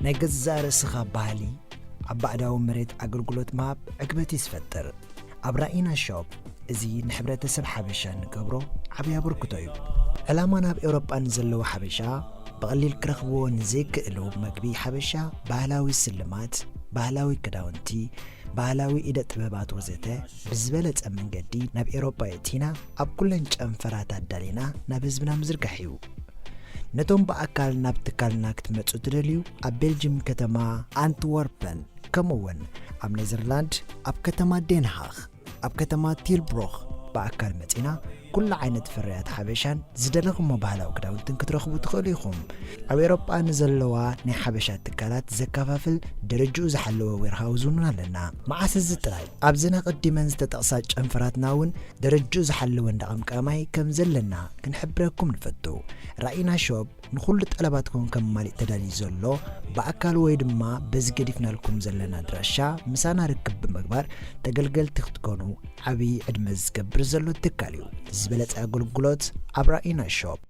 ናይ ገዛእ ርእስኻ ባህሊ ኣብ ባዕዳዊ መሬት ኣገልግሎት ምሃብ ዕግበት እዩ ዝፈጥር። ኣብ ራኢና ሾፕ እዚ ንሕብረተሰብ ሓበሻ እንገብሮ ዓብዪ ኣበርክቶ እዩ። ዕላማ ናብ ኤውሮጳ ንዘለዉ ሓበሻ ብቐሊል ክረኽብዎ ንዘይክእሉ መግቢ ሓበሻ፣ ባህላዊ ስልማት፣ ባህላዊ ክዳውንቲ፣ ባህላዊ ኢደ ጥበባት ወዘተ ብዝበለጸ መንገዲ ናብ ኤውሮጳ የእቲና ኣብ ኩለን ጨንፈራት ኣዳሊና ናብ ህዝብና ምዝርጋሕ እዩ። ነቶም ብኣካል ናብ ትካልና ክትመጹ ትደልዩ ኣብ ቤልጅም ከተማ ኣንትወርፐን ከምኡ እውን ኣብ ኔዘርላንድ ኣብ ከተማ ዴንሃኽ ኣብ ከተማ ቲልብሮኽ ብኣካል መጺና ኩሉ ዓይነት ፍርያት ሓበሻን ዝደለኹሞ ባህላዊ ክዳውንትን ክትረኽቡ ትኽእሉ ኢኹም። ኣብ ኤውሮጳ ንዘለዋ ናይ ሓበሻ ትካላት ዘከፋፍል ደረጅኡ ዝሓለወ ዌርሃውዝ እውን ኣለና። መዓስ እዚ ጥራይ ኣብዘን ኣቐዲመን ዝተጠቕሳ ጨንፈራትና እውን ደረጅኡ ዝሓለወ እንዳ ቀምቃማይ ከም ዘለና ክንሕብረኩም ንፈቱ። ራኢና ሾፕ ንኹሉ ጠለባትኩም ከማልእ ተዳልዩ ዘሎ ብኣካል ወይ ድማ በዚ ገዲፍናልኩም ዘለና ኣድራሻ ምሳና ርክብ ብምግባር ተገልገልቲ ክትኮኑ ዓብዪ ዕድመ ዝገብር ዘሎ ትካል እዩ። ዝበለጸ ኣገልግሎት ኣብ ራኢና ሾፕ።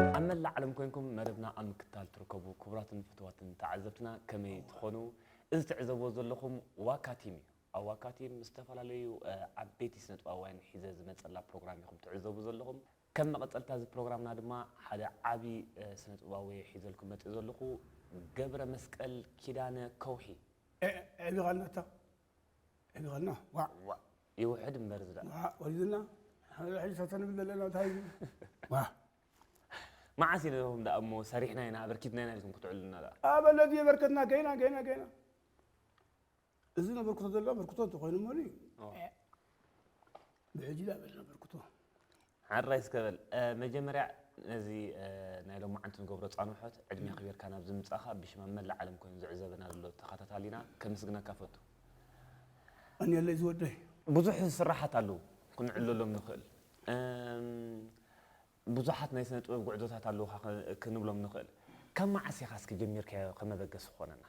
ኣብ መላእ ዓለም ኮይንኩም መደብና ኣብ ምክትታል ትርከቡ ክቡራትን ፍትዋትን ተዓዘብትና ከመይ ትኾኑ? እዚ ትዕዘብዎ ዘለኹም ዋካ ቲም እዩ። ኣብ ዋካ ቲም ዝተፈላለዩ፣ እ፣ ዓበይቲ ስነጥበባውያን ሒዘ ዝመጸላ ፕሮግራም ኢኹም ትዕዘቡ ዘለኹም። ከም መቐጸልታ እዚ ፕሮግራምና ድማ ሓደ ዓቢ፣ እ፣ ስነጥበባዊ ሒዘልኩም መጺእ ዘለኹ ገብረ መስቀል ኪዳነ ከውሒ። እ፣ ዕቢኻልና እታ። ዕቢኻልና። ዋዕ። ዋዕ። ይውሕድ እምበር ዝዳ። ዋዕ፣ ወሪድና። ሕጂ ሰተንብል ዘለና እንታይ እዩ? ዋዕ። መዓስ ኢና ኢኹም ደኣ እሞ ሰሪሕና ኢና፣ ኣበርኪትና ኢና ኢልኩም ክትዕሉና ደኣ? ኣበ ነዚ የበርከትና፣ ገይና፣ ገይና፣ ገይና። እዚ ነበርክቶ ዘሎ ኣበርክቶ እንተኾይኑ እሞ እዩ። ኦ። ብሕጂ ደኣ በል ነበርክቶ። ሓራይ እስከ በል። እ፣ መጀመርያ ነዚ፣ እ፣ ናይ ሎማዓንቲ ንገብሮ ጻንሖት ዕድመ ኣኽቢርካ ናብዚ ምጻእኻ ብሽም ኣብ መላእ ዓለም ኮይኑ ዝዕዘበና ዘሎ ተኸታታሊና ከመስግነካ ፈቱ። ቀንየለይ ዝወደይ። ብዙሕ ስራሓት ኣለዉ ክንዕለሎም ንኽእል። እም፣ ብዙሓት ናይ ስነ ጥበብ ጉዕዞታት ኣለዉኻ ክ-፣ ክንብሎም ንኽእል። ካብ መዓስ ኢኻ እስኪ ጀሚርካዮ ከመበገሲ ክኾነና?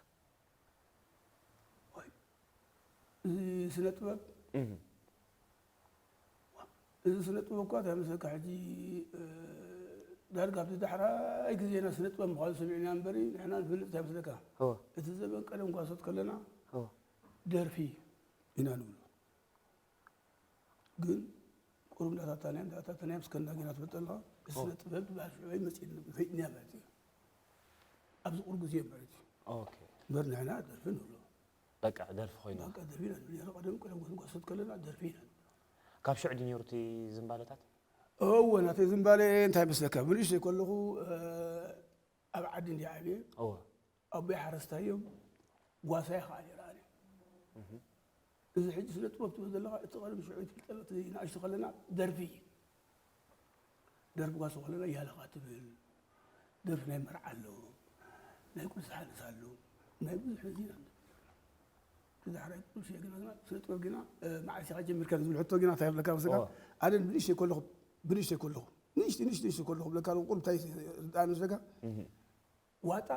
ወይ፣ እዚ ስነ ጥበብ፣ እህ። እዚ ስነ ጥበብ እኳ እንታይ መስለካ፣ ሕጂ፣ እ፣ ዳርጋ ኣብቲ ዳሕራይ ግዜና ስነ ጥበብ ምዃኑ ሰሚዕና እምበሪ፣ ንሕና ንፈልጥ እንታይ መስለካ? እወ። እቲ ዘበን ቀደም ጓሶት ከለና፣ እወ። ደርፊ ኢና ንብሎ። ግን ቁሩብ እንዳታታንያ፣ እንዳታታንያ ምስ ከንዳ ጌና ትፈልጥ ኣለኻ። ኦ። ስነ ጥበብ ዝበሃል ሽዑ መጺእና፣ ፈይጥንያ ማለት እዩ። ኣብዚ ቁሩብ ግዜ ማለት እዩ። ኦኬ። እምበር ንሕና ደርፊ ንብሎ። በቃ ደርፊ ኮይኑ። በቃ ደርፊ ኢና ንብል። ነይሩ ቀደም፣ ቀደም ጓሶት ከለና ደርፊ ኢና ንብሎ። ካብ ሽዑ ድዩ ነይሩ እቲ ዝምባለታት? እወ፣ ናተይ ዝምባለ እንታይ መስለካ? ብንእሽተይ ከለኹ፣ እ፣ ኣብ ዓዲ እንድየ ዓብየ። እወ። ኣቦይ ሓረስታይ እዮም፣ ጓሳይ ኸዓ ነይረ ኣነ። እህ። እዚ ሕጂ ስነ ጥበብ ትብል ዘለኻ፣ እቲ ቀደም ሽዑ ይፍልጠና፣ እቲ ንኣሽቱ ከለና ደርፊ እዩ። ደርፊ ጓሶ ከለና እያለኻ ትብል፣ ደርፊ ናይ መርዓ ኣሎ፣ ናይ ቁዱስ ሓንስ ኣሎ፣ ናይ ብዙሕ ህዝቢ ኢና ንብል። እቲ ዳሕራይ ቁዱስ እየ ግና፣ ግና ስነ ጥበብ ግና፣ እ፣ መዓስ ኢኻ ጀሚርካ ንዝብል ሕቶ ግና እንታይ ይብለካ መስለካ? እወ። ኣነ ብንእሽተይ ከለኹ፣ ብንእሽተይ ከለኹ፣ ንእሽተይ፣ ንእሽተይ፣ ንእሽተይ ከለኹ ብለካ፣ ቁሩብ እንታይ ርድኣኒ መስለካ? እህ። ዋጣ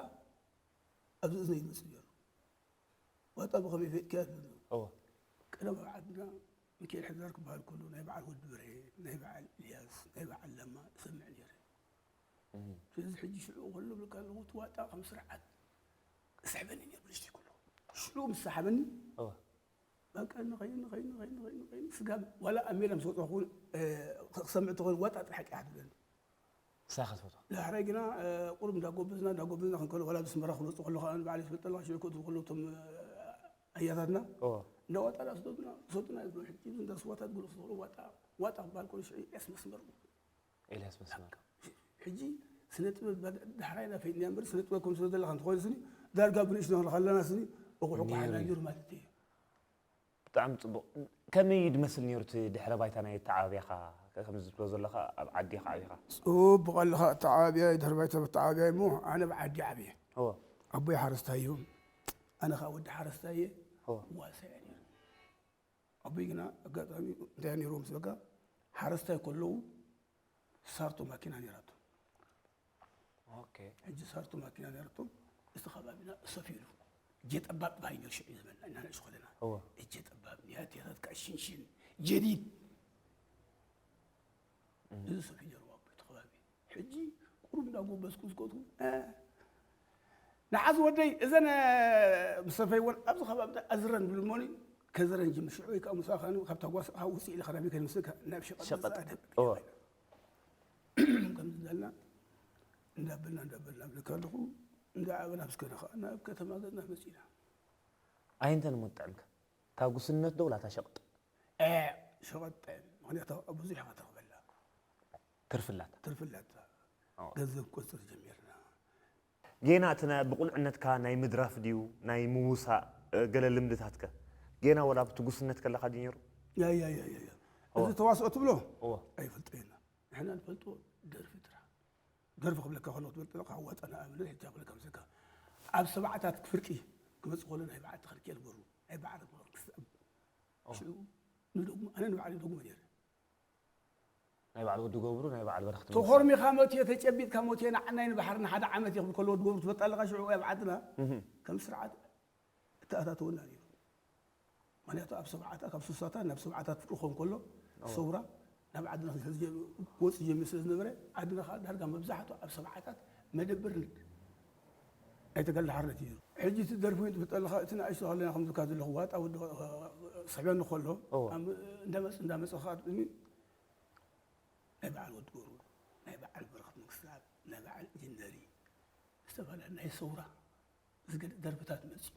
ኣብዚ እዝነይ ይመጽእ ነይሩ። ዋጣ ብኸመይ ፈሊጥካዮ ትብለኒ። እወ። ቀደም ኣብ ዓድና ሚካኤል ሕድራር ክበሃል ከሎ ናይ በዓል ወዲ በርሄ፣ ናይ በዓል ኢልያስ፣ ናይ በዓል ለማ እሰምዕ ነይረ። እህ። ስለዚ ሕጂ ሽዑ ከሎ ብልካ ኣለኹ እቲ ዋጣ ከም ስርዓት እስሕበኒ ነይሩ ብንእሽተይ ከለኹ። ሽዑ ምስ ሰሓበኒ እወ። በቃ ንኸይድ፣ ንኸይድ፣ ንኸይድ፣ ንኸይድ፣ ንኸይድ፣ ስጋብ ዋላ ኣብ ሜዳ ምስ ወጻኹ እውን፣ እ፣ ክሰምዕ እንተኾይኑ ዋጣ ጥራሕ ሓቂ እያ ትብለኒ። ንስኻ ክትፈትዋ? ዳሕራይ ግና፣ እ፣ ቁሩብ እንዳጎበዝና፣ እንዳጎበዝና ክንከሎ፣ ዋላ ብስመራ ክንወጽእ ከለኹ፣ ኣነ ባዕለይ ዝፈልጥ ኣለኹ፣ ሽዑ ከእትዉ ከለዉ እቶም፣ እ፣ ኣያታትና፣ እዎ። እንዳ ዋጣ ደኣ ስደዱና፣ ስደዱና ይብሉ። ሕጂ እንዳ ስዋታት ገለ ስደዱ፣ ዋጣ፣ ዋጣ ክበሃል ከሎ ሽዑ ኤልያስ መስመር። ኤልያስ መስመር። ሕጂ ስነ ጥበብ ዳ-፣ ዳሕራይ ኢና ፈይድና እምበር፣ ስነ ጥበብ ከም ስደደለኻ እንተኾይኑ ስኒ፣ ዳርጋ ብንእሽቶ ንኽእል ከለና ስኒ፣ እኹ ሕኩ ነይሩ። ሓዳጊሩ ማለት እዩ። ብጣዕሚ ጽቡቕ። ከመይ ድመስል ነይሩ እቲ ድሕረ ባይታ ናይ ኣተዓባብያኻ? ከምዚ ትብሎ ዘለኻ ኣብ ዓዲ ኢኻ ዓቢኻ። ጽቡቕ ኣለኻ ኣተዓባብያ፣ ድሕረ ባይታ ኣተዓባብያ እሞ ኣነ ኣብ ዓዲ ዓብየ። እወ። ኣቦይ ሓረስታይ እዩ። ኣነ ኸኣ ወዲ ሓረስታይ እየ። እወ። ዋሳ እያ ነይሩ። ኣቦይ ግና ኣጋጣሚ እንታይ ነይርዎ ምስ በካ ሓረስታይ ከለዉ ሳርቶ ማኪና ነይራቶ። ኦኬ። ሕጂ ሳርቶ ማኪና ነይራቶ። እቲ ከባቢና ሰፊ ኢሉ እጀ ጠባብ ባይ ነር ሽዑ ዘመንና እና ንእሽ ከለና እወ። እጀ ጠባብ ኒያቴታት ካሽንሽን ጀዲድ እዚ ሰፊ ነይሩ ኣብ እቲ ከባቢ። ሕጂ ቁሩብ እንዳጎበዝኩ ዝኮትኩ ንዓዝ ወደይ እዘን ምስ ሰፈይወን ኣብዚ ከባቢ ኣዝረን ብልሞኒ ከዝረን ጅምር ሽዑ ወይ ከዓ ምሳኻ ካብታ ጓስኻ ውፅእ ኢልካ ናበይ ከይመስልካ ናብ ሸቐጥ ሸቐጥ። ዝኣደብ እወ። ከምዚ እንዳልና እንዳበልና እንዳበልና ብለካ ኣለኹ። እንዳዓበና ምስ ከደ ከዓ ናብ ከተማ ገፅና መፂና። ኣየንተን እሞ ትጥዕምካ? እታ ጉስነት ዶ ወላ እታ ሸቕጥ? እ፣ ሸቐጥ ጥዕም። ምክንያቱ ብዙሕ ኢኻ ትረኽበላ። ትርፍላታ። ትርፍላታ ኦ። ገንዘብ ቁፅር ጀሚርና። ጌና እቲ ናይ ብቑልዕነትካ ናይ ምድራፍ ድዩ ናይ ምውሳእ እ፣ ገለ ልምድታትከ? ጌና ወላ ኣብቲ ጉስነት ከለኻ ድዩ ነይሩ? ያያያያ እዚ ተዋስኦ ትብሎ እወ። ኣይፈልጦ ኢና። ንሕና ንፈልጦ ደርፊ ጥራ። ደርፊ ክብለካ ከሎ ትፈልጥ ኣለካ ዋጣ ንኣብነት ሕጃ ክብለካ ምስካ ኣብ ሰብዓታት ፍርቂ ክመፅእ ከሎ ናይ በዓል ተኸልኪ የልበሩ ናይ በዓል ክስብ ሽዑ ንደግሞ ኣነ ንባዕሊ ደግሞ ነይረ። ናይ በዓል ወዲ ገብሩ ናይ በዓል በረኽቲ ተኾርሚኻ መትዮ ተጨቢጥካ መትዮ ንዓናይ ንባሕርና ሓደ ዓመት ይኽብል ከሎ ወዲ ገብሩ ትፈልጥ ኣለካ ሽዑ ኣብ ዓድና ከም ስርዓት እተኣታተወና ነይሩ። ምክንያቱ ኣብ ሰብዓታት ካብ ሱሳታት ናብ ሰብዓታት ፍርኾም ከሎ ሰውራ ናብ ዓድና ክወፅ ጀሚሩ ስለ ዝነበረ ዓድና ከዓ ዳርጋ መብዛሕቱ ኣብ ሰብዓታት መደብር ኣይተገለ ሓርነት እዩ። ሕጂ እቲ ደርፊ ትፍጠለካ እቲ ንኣሽቶ ከለና ከምዝካ ዘለኹ ዋጣ ወዲ ስሕበኒ ከሎ እዎ። እንዳመፅ እንዳመፅኻ ናይ በዓል ወዲ ገብሩ ናይ በዓል በረኸት መንግስትኣብ ናይ በዓል ኢንጂነሪ ዝተፈላለዩ ናይ ሰውራ ዝገልፅ ደርፍታት መፅኡ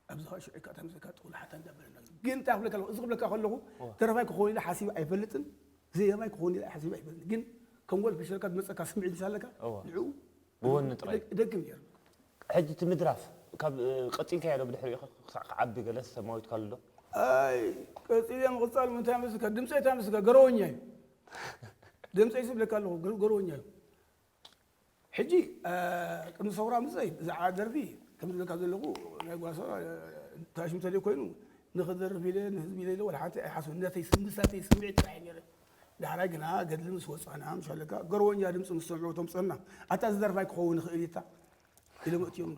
ኣብዚ ከዓ ሽዑ ኢካ ተምዘካ ጥቁል ሓታ እንዳበለና ግን እንታይ ክብለካ ኣለኹ እዚ ክብለካ ከለኹ ደረፋይ ክኸውን ኢለ ሓሲብ ኣይፈልጥን ዘየማይ ክኸውን ኢለ ሓሲብ ኣይፈልጥን ግን ከም ወልፊ ሸልካ ዝመፀካ ስምዒት ምስ ኣለካ እዎ። ንዕኡ ብወኒ ጥራይ። ደግም ነይሩ ሕጂ እቲ ምድራፍ ካብ እ፣ ቀፂልካዮ ዶ ብድሕሪኡ ክሳዕ ክዓቢ ገለ ሰማዊትካሉ ዶ? ኣይ ቀፂለ ምቕፃል ምንታይ መስልካ ድምፂ እንታይ መስልካ ገረወኛ እዩ ድምፂ ይስብለካ ኣለኹ ገ- ገረወኛ እዩ ሕጂ እ፣ ቅድሚ ሰውራ ምፅይ ብዛዕባ ደርፊ ከም ዝብለካ ዘለኹ ናይ ጓሶ ታሽም ተለይ ኮይኑ ንክደርፍ ኢለ ንህዝቢ ኢለ ኢለ ወላ ሓንቲ ኣይሓስብ ነተይ ስምሳተይ ስምዒት ጥራሕ ነረ ዳሕራይ ግና ገድሊ ምስ ወፃና ምሻለካ ገረወኛ ድምፂ ምስ ሰምዑ እቶም ፀና ኣታ ዝደርፋይ ክኸውን ይኽእል ኢታ ኢሎም እትዮም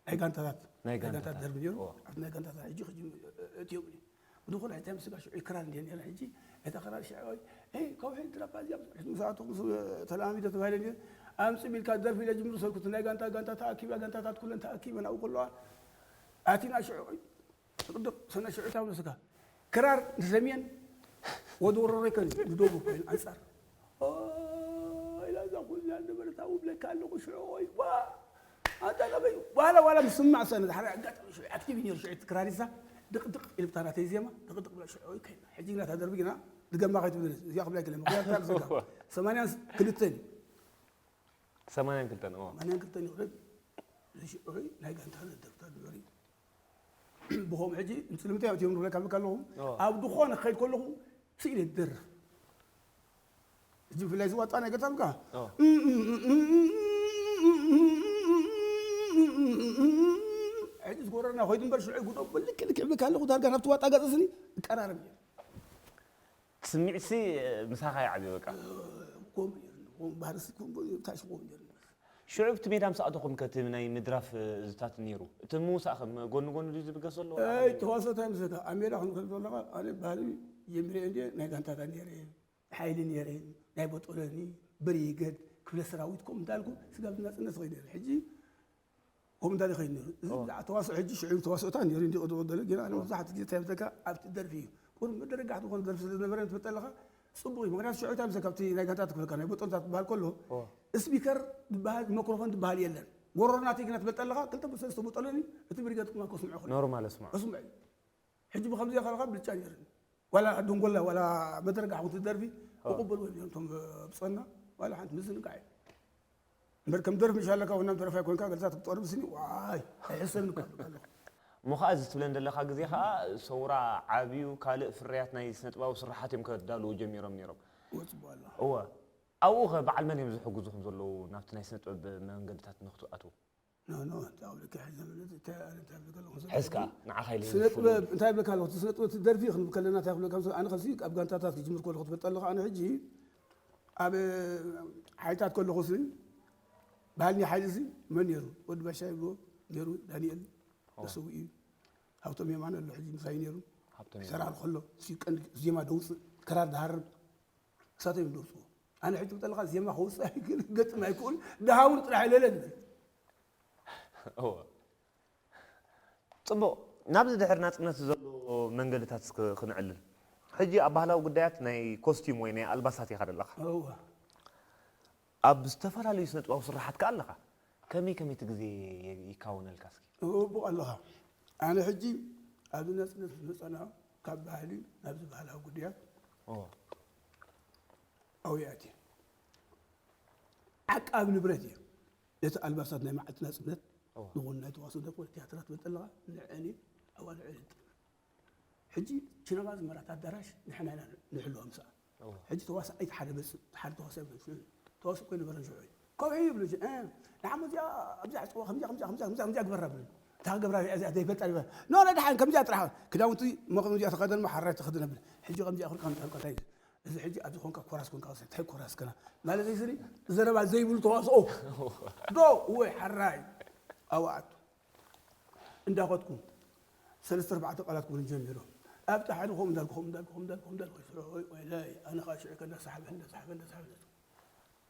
ናይ ጋንታታት ናይ ናይ ጋንታት ጋንታታት። ደርቢ ነይሩ እዎ። ኣብቲ ናይ ጋንታታት ሕጂ ክጅም እትዮም ድኾነ ሕታ ምስጋ ሽዑ ክራር እንዲየ ነረ ሕጂ እታ ክራር ሽዑ ከውሒ ድረባ እዚኣ ምስኣቶም ተላሚዶ ተባሂለ እንዲየ ኣምፅእ ቢልካ ደርፊ ኢለ ጅምሩ ሰልኩት ናይ ጋንታ ጋንታ ተኣኪባ ጋንታታት ኩለን ተኣኪበን ኣብኡ ከለዋ ኣቲና ሽዑ ጥቅጥቅ ሰነ ሽዑ ታው ነስካ ክራር ንሰሜን ወደ ወረሮ ይከን ንደቡብ ኮይኑ ኣንጻር ኢላ እዛ ኩላ ነበረት ኣብኡ ብለካ ኣለኹ ሽዑ ወይ ዋ ኣንታ ነበይ ዋላ ዋላ ምስማዕ ሰነ ሓደ ኣጋጣሚ ሽዑ ኣክቲቭ ነይሩ ሽዑ ክራሪሳ ድቅድቅ ኢልብታ ናተይ ዜማ ድቅድቅ ብላ ሽዑ ወይ ከይና ሕጂ ግና ታደርቢ ግና ድገማ ከይትብል እዚኣ ክብላ ይክለ ምክንያቱ ካብ ዘጋ ሰማንያን ክልተን እዩ ሰማንያን ክልተን እዎ። ማንያን ክልተ ንኽእል ዝሽዑ ናይ ጋንታ ደብታ ዝበሪ ብኸም ሕጂ ስለምንታይ እዮም ንብለካ ብካ ኣለኹ ኦ። ኣብ ዝኾነ ክኸይድ ከለኹ ስኢለ ይደርፍ እዚ ብፍላይ ዝዋጣ ናይ ገታምካ ኦ። ሕጂ ዝጎረና ኮይዱ እምበር ሽዑ ጉዶ ልክዕ ልክዕ ብካ ኣለኹ ዳርጋ ናብቲ ዋጣ ገፅስኒ እቀራረብ እየ ስምዒትሲ ምሳኻ ይዓብዮ በቃ። ከምኡ ነይሩ። ከምኡ ባህርሲ ከምኡ ታሽ ከምኡ ነይሩ። ሽዑ ኣብቲ ሜዳ ምስ ኣተኹም ከ እቲ ናይ ምድራፍ እዝታት ነይሩ? እቲ ምውሳእ ከ ጎኒ ጎኒ ድዩ ዝብገስ ዘሎ? ኣይ ተዋሰታይ ምስለካ ኣብ ሜዳ ክንከድ ዘለካ ኣነ ባህሊ ጀሚረ እንደ ናይ ጋንታታ ነይረ ሓይሊ ነይረ ናይ በጦለኒ ብሪገድ ክፍለ ሰራዊት ከምኡ እንዳልኩ ስጋብ ናፅነት ኸይድ ነይረ ሕጂ ከምኡ እንዳለ ኸይድ ነይሩ እዚ ብዛዕባ ተዋስኦ ሕጂ ሽዑ ተዋስኦታ ነይሩ እንዲ ቅድም ደለ ግን ኣነ መብዛሕትኡ ግዜ እንታይ ምስለካ ኣብቲ ደርፊ እዩ ቁሩብ መደረጋሕ ዝኾነ ደርፊ ስለ ዝነበረ ትፈልጥ ኣለኻ ፅቡቅ እዩ ምክንያቱ ሽዑ እንታይ ምስለካ ኣብቲ ናይ ጋንታ ትክፍለካ ናይ በጦንታት ትበሃል ከሎ ስፒከር ዝበሃል ማይክሮፎን ዝበሃል የለን ጎሮሮናተይ ግና ትፈልጥ ኣለኻ ክልተ ሰለስተ በጦለኒ እቲ ብሪገድ ድማ ከስምዖ ከሎ ኖርማል እስማ እስምዕ እዩ ሕጂ ብከምዚ ከለካ ብልጫ ነይሩ ዋላ ደንጎላ ዋላ መደረጋሕ ክትደርፊ ክቕበልዎ እዮም ነይሮም እቶም ብፀና ዋላ ሓንቲ ምዝንጋዕ እዩ እምበር ከም ደርፊ ምሽ ኣለካ ወናም ደረፋይ ኮንካ ገልታት ክትጠርብ ስኒ ዋይ ኣይሕሰብን እኳ ኣለካ ኣለኹ እሞ ከዓ እዚ ትብለን ዘለካ ግዜ ከዓ ሰውራ ዓብዩ ካልእ ፍርያት ናይ ስነጥባዊ ስራሓት እዮም ከዳልዉ ጀሚሮም ነይሮም ወፅቡ ኣሎ እወ ኣብኡ ከ በዓል መን እዮም ዝሕግዙኹም ዘለዉ ናብቲ ናይ ስነጥበብ መንገድታት ንክትኣትዉ ኖ ኖ እንታይ ኣብልካ ሕዚ ዘመነት እንታይ ኣነ እንታይ ኣብልካ ኣለኹ ሕዝካ ንዓኻ ኢለ ስነ ጥበብ እንታይ ኣብልካ ኣለኹ ስነ ጥበብ ደርፊ ክንብል ከለና እንታይ ኣብልካ ኣለኹ ኣነ ከዚ ኣብ ጋንታታት ክጅምር ከለኹ ትፈልጥ ኣለኻ ኣነ ሕጂ ኣብ ሓይታት ከለኹ ሲ ባህልኒ ሓይሊ ሲ መን ነይሩ ወዲ ባሻ ይብልዎ ነይሩ ዳንኤል ተሰዊኡ እዩ ሃብቶም የማነ ኣሎ ሕጂ ምሳይ ነይሩ ሃብቶም ይሰራር ከሎ ሲ ቀንዲ ዜማ ደውፅእ ክራር ዝሃርም እሳቶም እዮም ደውፅዎ ኣነ ሕጂ ትፈልጥ ኣለኻ ዜማ ከውፅእ ኣይክእል ገጥም ኣይክእል ድሃውን ጥራሕ ኢለ ኢለ ዝብል እወ ጽቡቕ ናብዚ ድሕሪ ናጽነት ዘሎ መንገድታት እስኪ ክንዕልል ሕጂ ኣብ ባህላዊ ጉዳያት ናይ ኮስቲም ወይ ናይ ኣልባሳት ኢኻ ዘለኻ እወ ኣብ ዝተፈላለዩ ስነጥባዊ ስራሓት ከኣ ኣለኻ ከመይ ከመይቲ ግዜ ይካወነልካ እስኪ እወ ኣለኻ ኣነ ሕጂ ኣብዚ ናጽነት መጸና ካብ ባህሊ ናብዚ ባህላዊ ጉዳያት ኦ ኣውያት እየ ዓቃብ ንብረት እየ ነቲ ኣልባሳት ናይ መዓልቲ ናጽነት እወ ንኹን ናይ ተዋስኦ ደኮ ቲያትራት ትፈልጥ ኣለኻ ንዕኒ ኣዋልዕ የጥና ሕጂ ችነባ ዝመራት ኣዳራሽ ንሕና ኢና ንሕልዋ ምስኣ እወ ሕጂ ተዋሳኣይ ሓደ መጽእ ሓደ ተዋሳኣይ መጽእ ተዋስኦ ኮይነ በረን ሽዑ እዩ ከውሒ ይብሉ እ ንሓሞ እዚኣ ኣብዚኣ ዕፅዋ ከምዚኣ ከምዚኣ ከምዚኣ ከምዚኣ ከምዚኣ ግበራ ብሉ እታ ክገብራ እዚኣ ዘይፈልጣ ይበ ኖ ኖ ደሓን ከምዚኣ ጥራሕ ክዳውንቲ እሞ ከምዚኣ ተኸደን እሞ ሓራይ ተኸደነ ብል ሕጂ ከምዚኣ ክልካ እንታይ እንታይ እዚ ሕጂ ኣብዚ ኮንካ ኮራስ ኮንካ እንታይ ኮራስ ከና ማለት እዚ ዘረባ ዘይብሉ ተዋስኦ ዶ ወይ ሓራይ ኣዋኣቱ እንዳኸድኩ ሰለስተ ኣርባዕተ ቃላት ክብሉ ጀሚሮም ኣብቲ ሓደ ከምኡ እንዳልኩ ከምኡ እንዳልኩ ከምኡ እንዳልኩ ከምኡ እንዳልኩ ሽዑ ወይ ወይለይ ኣነ ከዓ ሽዑ ከ እንዳሰሓበ እንዳሰሓበ እንዳሰሓበ እንዳሰሓበ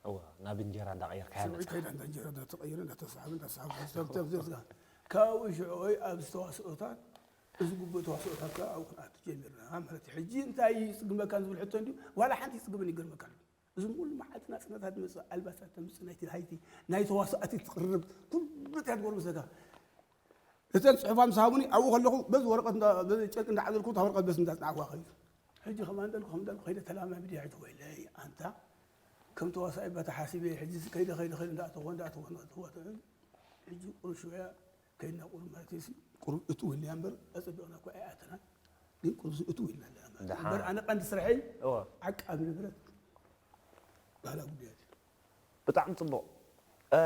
እወ ናብ እንጀራ እንዳቐየርካ ሽዑ ከይዳ እንዳ እንጀራ እንዳተቐየረ እንዳተሰሓበ እንዳሰሓበ እንዳሰሓበ ካብኡ ሽዑ ወይ ኣብዚ ተዋስኦታት እዚ ግቡእ ተዋስኦታት ከዓ ኣብኡ ክንኣቱ ጀሚርና ማለት እዩ ሕጂ እንታይ እዩ ይፅግመካ ዝብል ሕቶ እንድዩ ዋላ ሓንቲ ይፅግመን ይገርመካ ኣሎ እዞም ኩሉ መዓልቲ ናፅነታት ዝመፅእ ኣልባሳት ተምፅእ ናይቲ ሃይቲ ናይ ተዋሳእቲ ትቕርብ ኩሉ እንታይ ትገብሩ መስለካ እተን ፅሑፋት ምስ ሃቡኒ ኣብኡ ከለኹ በዚ ወረቀት እንዳ- በዚ ጨርቂ እንዳዓዘልኩ እታ ወረቀት በስ እንዳፅናዕዋ ከይዱ ሕጂ ከማ እንደልኩ ከም እንደልኩ ከይደ ተላማሚድ እያ ሕጂ ወይለይ ኣንታ ከም ተዋሳኢ በታ ሓሲበ ሕጂ ከይደ ከይደ ከይደ እንዳእተዎ እንዳእተዎ እንዳእተዎ ሕጂ ቁሩሽ ወያ ከይድና ቁሩብ ማለት እዩ ቁሩብ እትው ኢልና እምበር ኣፀቢቕና እኮ ኣይኣተናን ግን ቁሩብ እትው ኢልና ኣለና ማለት እዩ። ደሓን። እምበር ኣነ ቀንዲ ስርሐይ እወ ዓቃቢ ንብረት ባህላዊ ጉዳያት እዩ ብጣዕሚ ፅቡቕ እ፣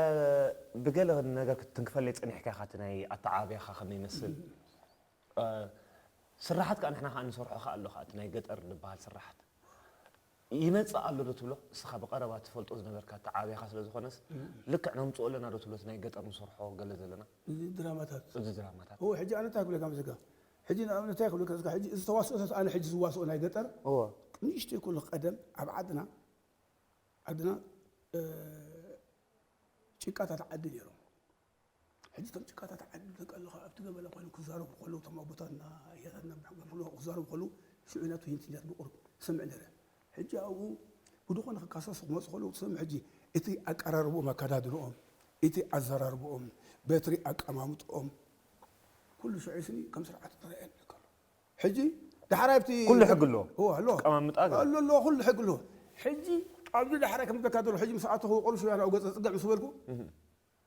ብገለ ነገር ክትንክፈለይ ፀኒሕካ ኢኻ እቲ ናይ ኣተዓባብያኻ ከመይ ይመስል እ፣ ስራሓት ከዓ ንሕና ከዓ ንሰርሖ ከዓ ኣሎ ከዓ እቲ ናይ ገጠር ዝበሃል ስራሓት ይመፅእ ኣሎ ዶ ትብሎ እስኻ ብቐረባ ትፈልጦ ዝነበርካ ኣተዓባብያኻ ስለ ዝኾነስ ልክዕ ነምፅኦ ኣለና ዶ ትብሎ እቲ ናይ ገጠር ንሰርሖ ገለ ዘለና እዚ ድራማታት እዚ ድራማታት እዎ ሕጂ ኣነ እንታይ ክብለካ መስለካ ሕጂ ንኣብነት እንታይ ክብለካ መስለካ ሕጂ እዚ ተዋስኦታት ኣነ ሕጂ ዝዋስኦ ናይ ገጠር እዎ ንእሽተይ ኩሉ ቀደም ኣብ ዓድና ዓድና እ፣ ጭቃታት ዓዲ ነይሮም ሕጂ እቶም ጭቃታት ዓዲ ደቂ ኣለኻ ኣብቲ ገበላ ኮይኑ ክዛረቡ ከለዉ እቶም ኣቦታትና ኣያታትና ብሕጎም ከለዉ ክዛረቡ ከለዉ ሽዑ ኢና ትውሂንቲ ነር ብቁሩብ ሰምዕ ነረ ሕጂ ኣብኡ ብድኾነ ክካሰሱ ክመፁ ከለዉ ትሰምዕ ሕጂ እቲ ኣቀራርብኦም ኣከዳድንኦም እቲ ኣዘራርብኦም በትሪ ኣቀማምጥኦም ኩሉ ሽዑ ስኒ ከም ስርዓት ተረኣየኒ ከሎ ሕጂ ዳሕራይ ኣብቲ ኩሉ ሕጊ ኣለዎ። እዎ ኣሎ ኣቀማምጣ ገለ። ኣሎ ኣሎ ኩሉ ሕጊ ኣለዎ ሕጂ ኣብዚ ዳሕራይ ከም ዝበልካ ዘሎ ሕጂ ምስ ኣተኹ ቁሩብ ሽያ ናብኡ ገፀ ፅግዕ ምስ በልኩ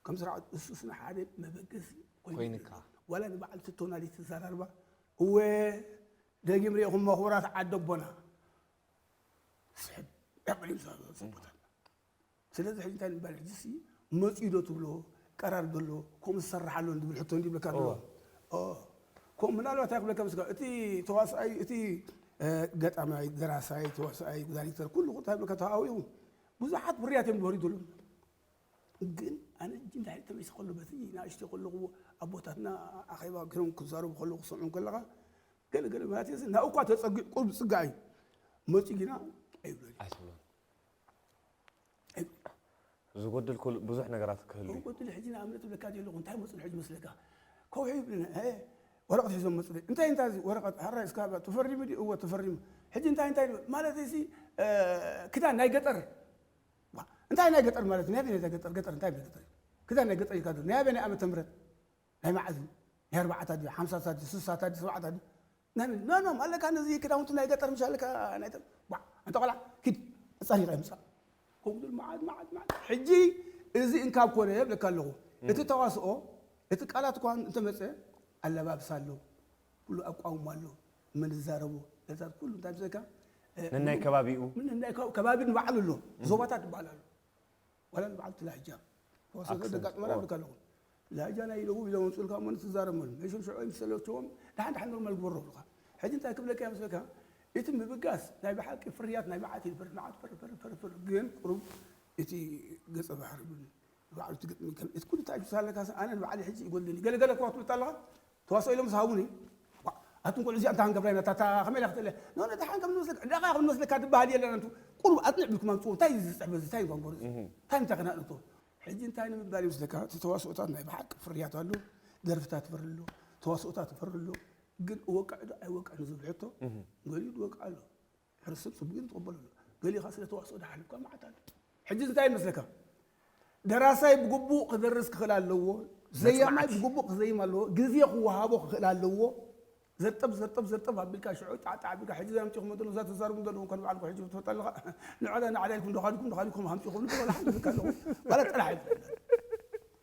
ከም ስርዓት እሱ ስነ ሓደ መበገሲ ኮይኑ ኮይንካ። ዋላ ንበዓል ትቶናሊት ዘራርባ እወ ደጊም ሪኢኹም መኽቡራት ዓዲ ኣቦና ስሕብ ዕቕሊ ምስ ኣተኹ ሰቦታት ስለዚ ሕጂ እንታይ ንባል ሕጂ ሲ መፅኡ ዶ ትብሎ ቀራር ዘሎ ከምኡ ዝሰርሕ ኣሎ ዝብል ሕቶ እንዲብለካ ኣሎ እወ። ኦ፣ ከምኡ ምናልባት ኣይክብለካ ምስ እቲ ተዋስኣይ እቲ እ፣ ገጣማይ ደራሳይ ተዋስኣይ ዳይሬክተር ኩሉ እንታይ ብለካ ተኣዊኡ ብዙሓት ፍርያት እዮም ዝወርዱ ዘለዉ ግን ኣነ ሕጂ እንታይ ተመይሲ ከሎ በቲ ንእሽተይ ከለኹ ኣቦታትና ኣኼባ ገይሮም ክዛረቡ ከለዉ ክሰምዑ ከለኻ ገለ ገለ ማለት እዩ ናብኡ እኳ ተፀጊዑ ቁሩብ ዝፅጋዕ እዩ መፂኡ ግና ኣይብሎን ኣይትብሎን ዝጎድል ኩሉ ብዙሕ ነገራት ክህሉ እዩ ወንቆትል ሕጂ ንኣብነት ብለካ ዘለኹ እንታይ መፅሉ ሕጂ መስለካ ከውሒ ይብልና እ፣ ወረቐት ሒዞም መፅሉ እንታይ እንታይ እዚ ወረቐት ሃራ እስካ ትፈሪሙ ድዩ እወ ተፈሪሙ ሕጂ እንታይ እንታይ ማለት እዚ እ፣ ክዳን ናይ ገጠር ዋ፣ እንታይ ናይ ገጠር ማለት ናይ ኣበይ ናይ ገጠር ገጠር እንታይ ናይ ገጠር ክዳን ናይ ገጠር ኢልካ ዶ ናይ ኣበይ ናይ ዓመተ ምህረት ናይ መዓዝ እዩ ናይ ኣርባዓታት ድዩ ሓምሳታት ድዩ ስሳታት ድዩ ሰብዓታት ድዩ ናይ መን ኖ ኖ ኣለካ ነዚ ክዳውንቲ ናይ ገጠር ምሽ ኣለካ ናይ ተ- ዋ፣ ኣንተ ቆልዓ ኪድ ኣፃሪኻ ይምፃእ ከምኡ ዝብል መዓት መዓት መዓት ሕጂ እዚ እንካብ ኮነ የብለካ ኣለኹ እቲ ተዋስኦ እቲ ቃላት እኳ እንተመፀ ኣለባብሳ ኣሎ ኩሉ ኣቋውማ ኣሎ መን ዝዛረቦ ለታት ኩሉ እንታይ ብዘካ ነናይ ከባቢኡ ምን ናይ ከ- ከባቢ ንባዕሉ ኣሎ ዞባታት ይበሃል ኣሎ ዋላ ንባዕሉ ትላ ሕጃብ ተዋስኦ ኣክሰንት፣ ደጋጥመና ኦ። ብለካ ኣለኹ ላጃ ናይ ደቡብ ኢሎም ኣምፅኡልካ እሞ ንትዛረብ መሉ መሸም ሽዑ ምስ ሰለቸዎም ደሓን ደሓን ኖርማል ግበሮ ብሉኻ። ሕጂ እንታይ ክብለካ እየ መስለካ? እቲ ምብጋስ ናይ ብሓቂ ፍርያት ናይ መዓት እዩ። ፍር መዓት ፍር ፍር ፍር ፍር ግን ቁሩብ እቲ ገጸ ባህሪ እውን ባዕሉ እቲ ግጥሚ ከም እቲ ኩሉ ተኣጅብሳ ኣለካ። ኣነ ንባዕሊ ሕጂ ይጎድለኒ ገለ ገለ እኳ ትብል ኣለኻ። ተዋስኦ ኢሎም ዝሃቡኒ ኣቱም ቆልዑ እዚኣ እንታይ ክንገብራ ኢና ታታ ከመይ ኢላ ክትእለ ኖ ነታ ሓንከም ንመስለካ እንዳኻ ክንመስለካ ትበሃል የለን። ኣንቱ ቁሩብ ኣጽንዕ ብልኩም ኣምጽኡ እንታይ እዩ ዝጽሕፍ እዚ እንታይ ጓንጎር እንታይ እንታይ ከናእቶ ሕጂ እንታይ ንምባል ይመስለካ? እቲ ተዋስኦታት ናይ ብሓቂ ፍርያት ኣሎ፣ ደርፍታት ይፈሪ ኣሎ፣ ተዋስኦታት ይፈሪ ኣሎ። ግን እወቅዕ ዶ ኣይወቅዕን ዝብል ሕቶ ገሊኡ ዝወቅዕ ኣሎ። ሕብረተሰብ ጽቡቕ ግን ትቕበሎ ኣሎ። ገሊኻ ስለ ተዋስኦ ድሓልፍካ መዓት ኣሎ። ሕጂ እንታይ ይመስለካ? ደራሳይ ብግቡእ ክደርስ ክኽእል ኣለዎ። ዘያማይ ብግቡእ ክዘይም ኣለዎ። ግዜ ክወሃቦ ክኽእል ኣለዎ። ዘርጠብ ዘርጠብ ዘርጠብ ኣቢልካ ሽዑ ጣዕጣዕ ኣቢልካ ሕጂ ዘምፂኹም ዘለኹ እዛ ተዛርቡ ዘለኹም ከን በዓልኩ ሕጂ ትፈልጥ ኣለኻ ንዕላ ንዕላ ኢልኩም ዶ ካድኩም ዶ ካድኩም ሃምፂኹም ዶ ወላ ሓንቲ ዝካ ኣለኹ ባላ ጥራሕ ኣይትፈልጥ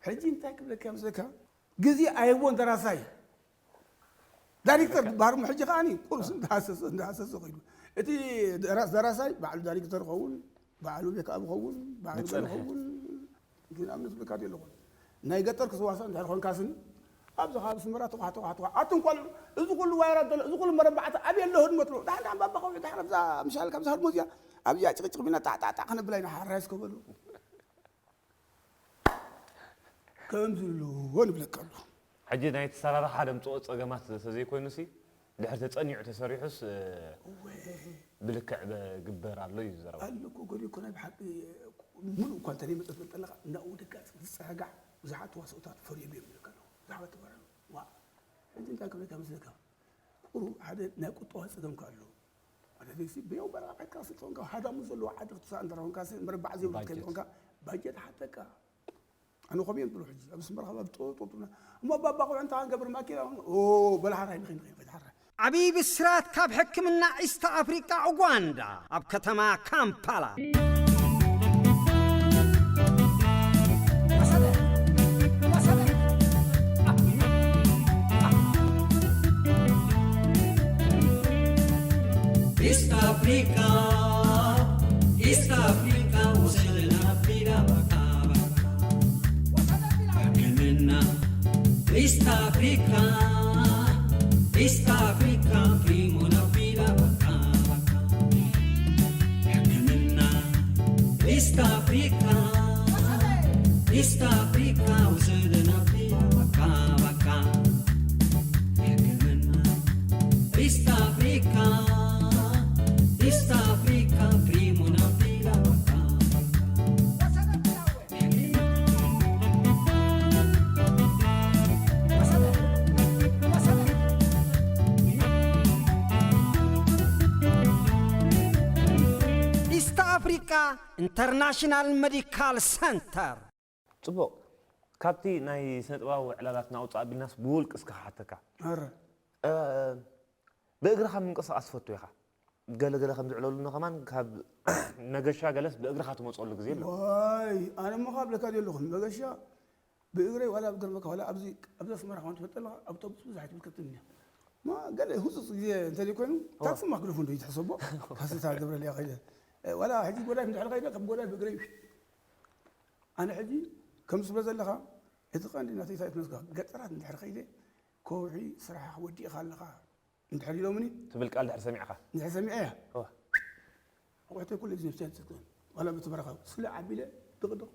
ሕጂ እንታይ ክብለካ ምስለካ ግዜ ኣይቦን ደራሳይ ዳይሬክተር ባርሞ ሕጂ ከዓኒ ቁርስ እንዳሃሰሰ እንዳሃሰሰ ኮይኑ እቲ ደራስ ደራሳይ ባዕሉ ዳይሬክተር ኸውን ባዕሉ ቤክኣብ ኸውን ባዕሉ ገለ ኸውን ግን ኣብ ንስብካ ኣለኹ ናይ ገጠር ክስዋሳ እንድሕር ኮንካስን ኣብዚ ካብ ኣስመራ ተኳሕ ተኳሕ ተኳሕ ኣቱም ቆልዑ እዚ ኩሉ ዋይራት ዘሎ እዚ ኩሉ መረባዕቲ ኣበይ ኣሎ ህድሞ ትብሎ ዳሕን ዳሕን ባባ ከውዒ ዳሕን ኣብዛ ምሻል ካብዛ ህድሞ እዚኣ ኣብዚኣ ጭቅጭቅ ቢና ጣዕጣዕጣዕ ከነብላ ኢና ሓራይ እስከ በሉ ከም ዝብልዎ ንብለካ ኣሎ ሕጂ ናይ ተሰራርሓ ደምፅኦ ፀገማት ተዘይኮይኑሲ ድሕር ተፀኒዑ ተሰሪሑስ እወ ብልክዕ ግበር ኣሎ እዩ ዘረባ ኣሎ እኮ ገሊኡ እኮ ናይ ብሓቂ ሙሉእ እኳ እንተ ዘይመፀ ትብል ጠለኻ እናኡ ደጋፅ ዝፀጋዕ ብዙሓት ተዋስኦታት ፈርዮም እዮም ይብለካ ኣለኹ ብዛዕባ ተባረሩ ዋ ሕጂ እንታይ ክብለካ መስለካ ቁሩ ሓደ ናይ ቁጠባ ፀገም ከ ኣሎ ሓደ ዘይሲ ብየው በረቃ ዕቃ ስልጠንካ ሃዳሙ ዘለዎ ዓዲ ክትሳእ እንተረኾንካ መረባዕ ዘይብሉ ባጀት። ከይኾንካ ባጀት ሓተካ ኣነ ኸምኡ እዮም ዝብሉ ሕጂ ኣብ ኣስመራ ካብ ጦጦጦና እሞ ባባ ቆልዑ እንታይ ክንገብር ማኪና ኦ በላ ሓራይ ንኸይድ ንኸይድ ንኸይድ ሓራይ ዓብዪ ብስራት ካብ ሕክምና ኢስት ኣፍሪቃ ኡጋንዳ ኣብ ከተማ ካምፓላ East Africa, East Africa, وصلنا بلا بكا بكا. ሕክምና East Africa, East Africa, primo na fila baka baka. ሕክምና East Africa, East Africa, ውሰደና ፊላ በቃ በቃ። ሕክምና East Africa, East Africa, primo na fila baka baka. ኢስት ኣፍሪቃ ኢንተርናሽናል መዲካል ሰንተር። ጽቡቕ። ካብቲ ናይ ስነ ጥበባዊ ዕላላት ናውጻእ ኣቢልናስ ብውልቂ እስከ ክሓተካ። ኣረ። እ፣ ብእግርኻ ምንቅስቓስ ትፈቱ ኢኻ። ገለ ገለ ከም ዝዕለሉና ከማን ካብ መገሻ ገለስ ብእግርኻ ትመጸሉ ግዜ ኣሎ። ዋይ፣ ኣነ እሞ ካብ ለካ ዘለኹን መገሻ ብእግረይ ዋላ ብገርመካ ዋላ ኣብዚ ኣብዚ ኣስመራ ከማን ትፈልጥ ኣለኻ ኣውቶቡስ ብዙሕ ኣይትምልከትን እያ። ማ ገለ ህጹጽ ግዜ እንተዘይ ኮይኑ እዋ። ታክሲ ማክሮፎን ዶ ይትሕሰቦ? ካስታ ገብረ ሊያ ከይደ። እ፣ ዋላ ሕጂ ጎዳይ እንድሕር ከይደ ከም ጎዳይ ብእግረይ ኣነ ሕጂ ከም ትብሎ ዘለኻ እቲ ቀንዲ ናተይ እንታይ ትመስካ ገጠራት እንድሕር ከይደ ከውሒ ስራሕኻ ወዲእኻ ኣለኻ እንድሕር ኢሎምኒ ትብል ቃል ድሕር ሰሚዕኻ እንድሕር ሰሚዐ እያ እዋ። ኣቑሑተይ ኩሉ ግዜ ምስታይ ትስክን ዋላ በቲ በረኻ ስለ ዓቢለ ድቕድቕ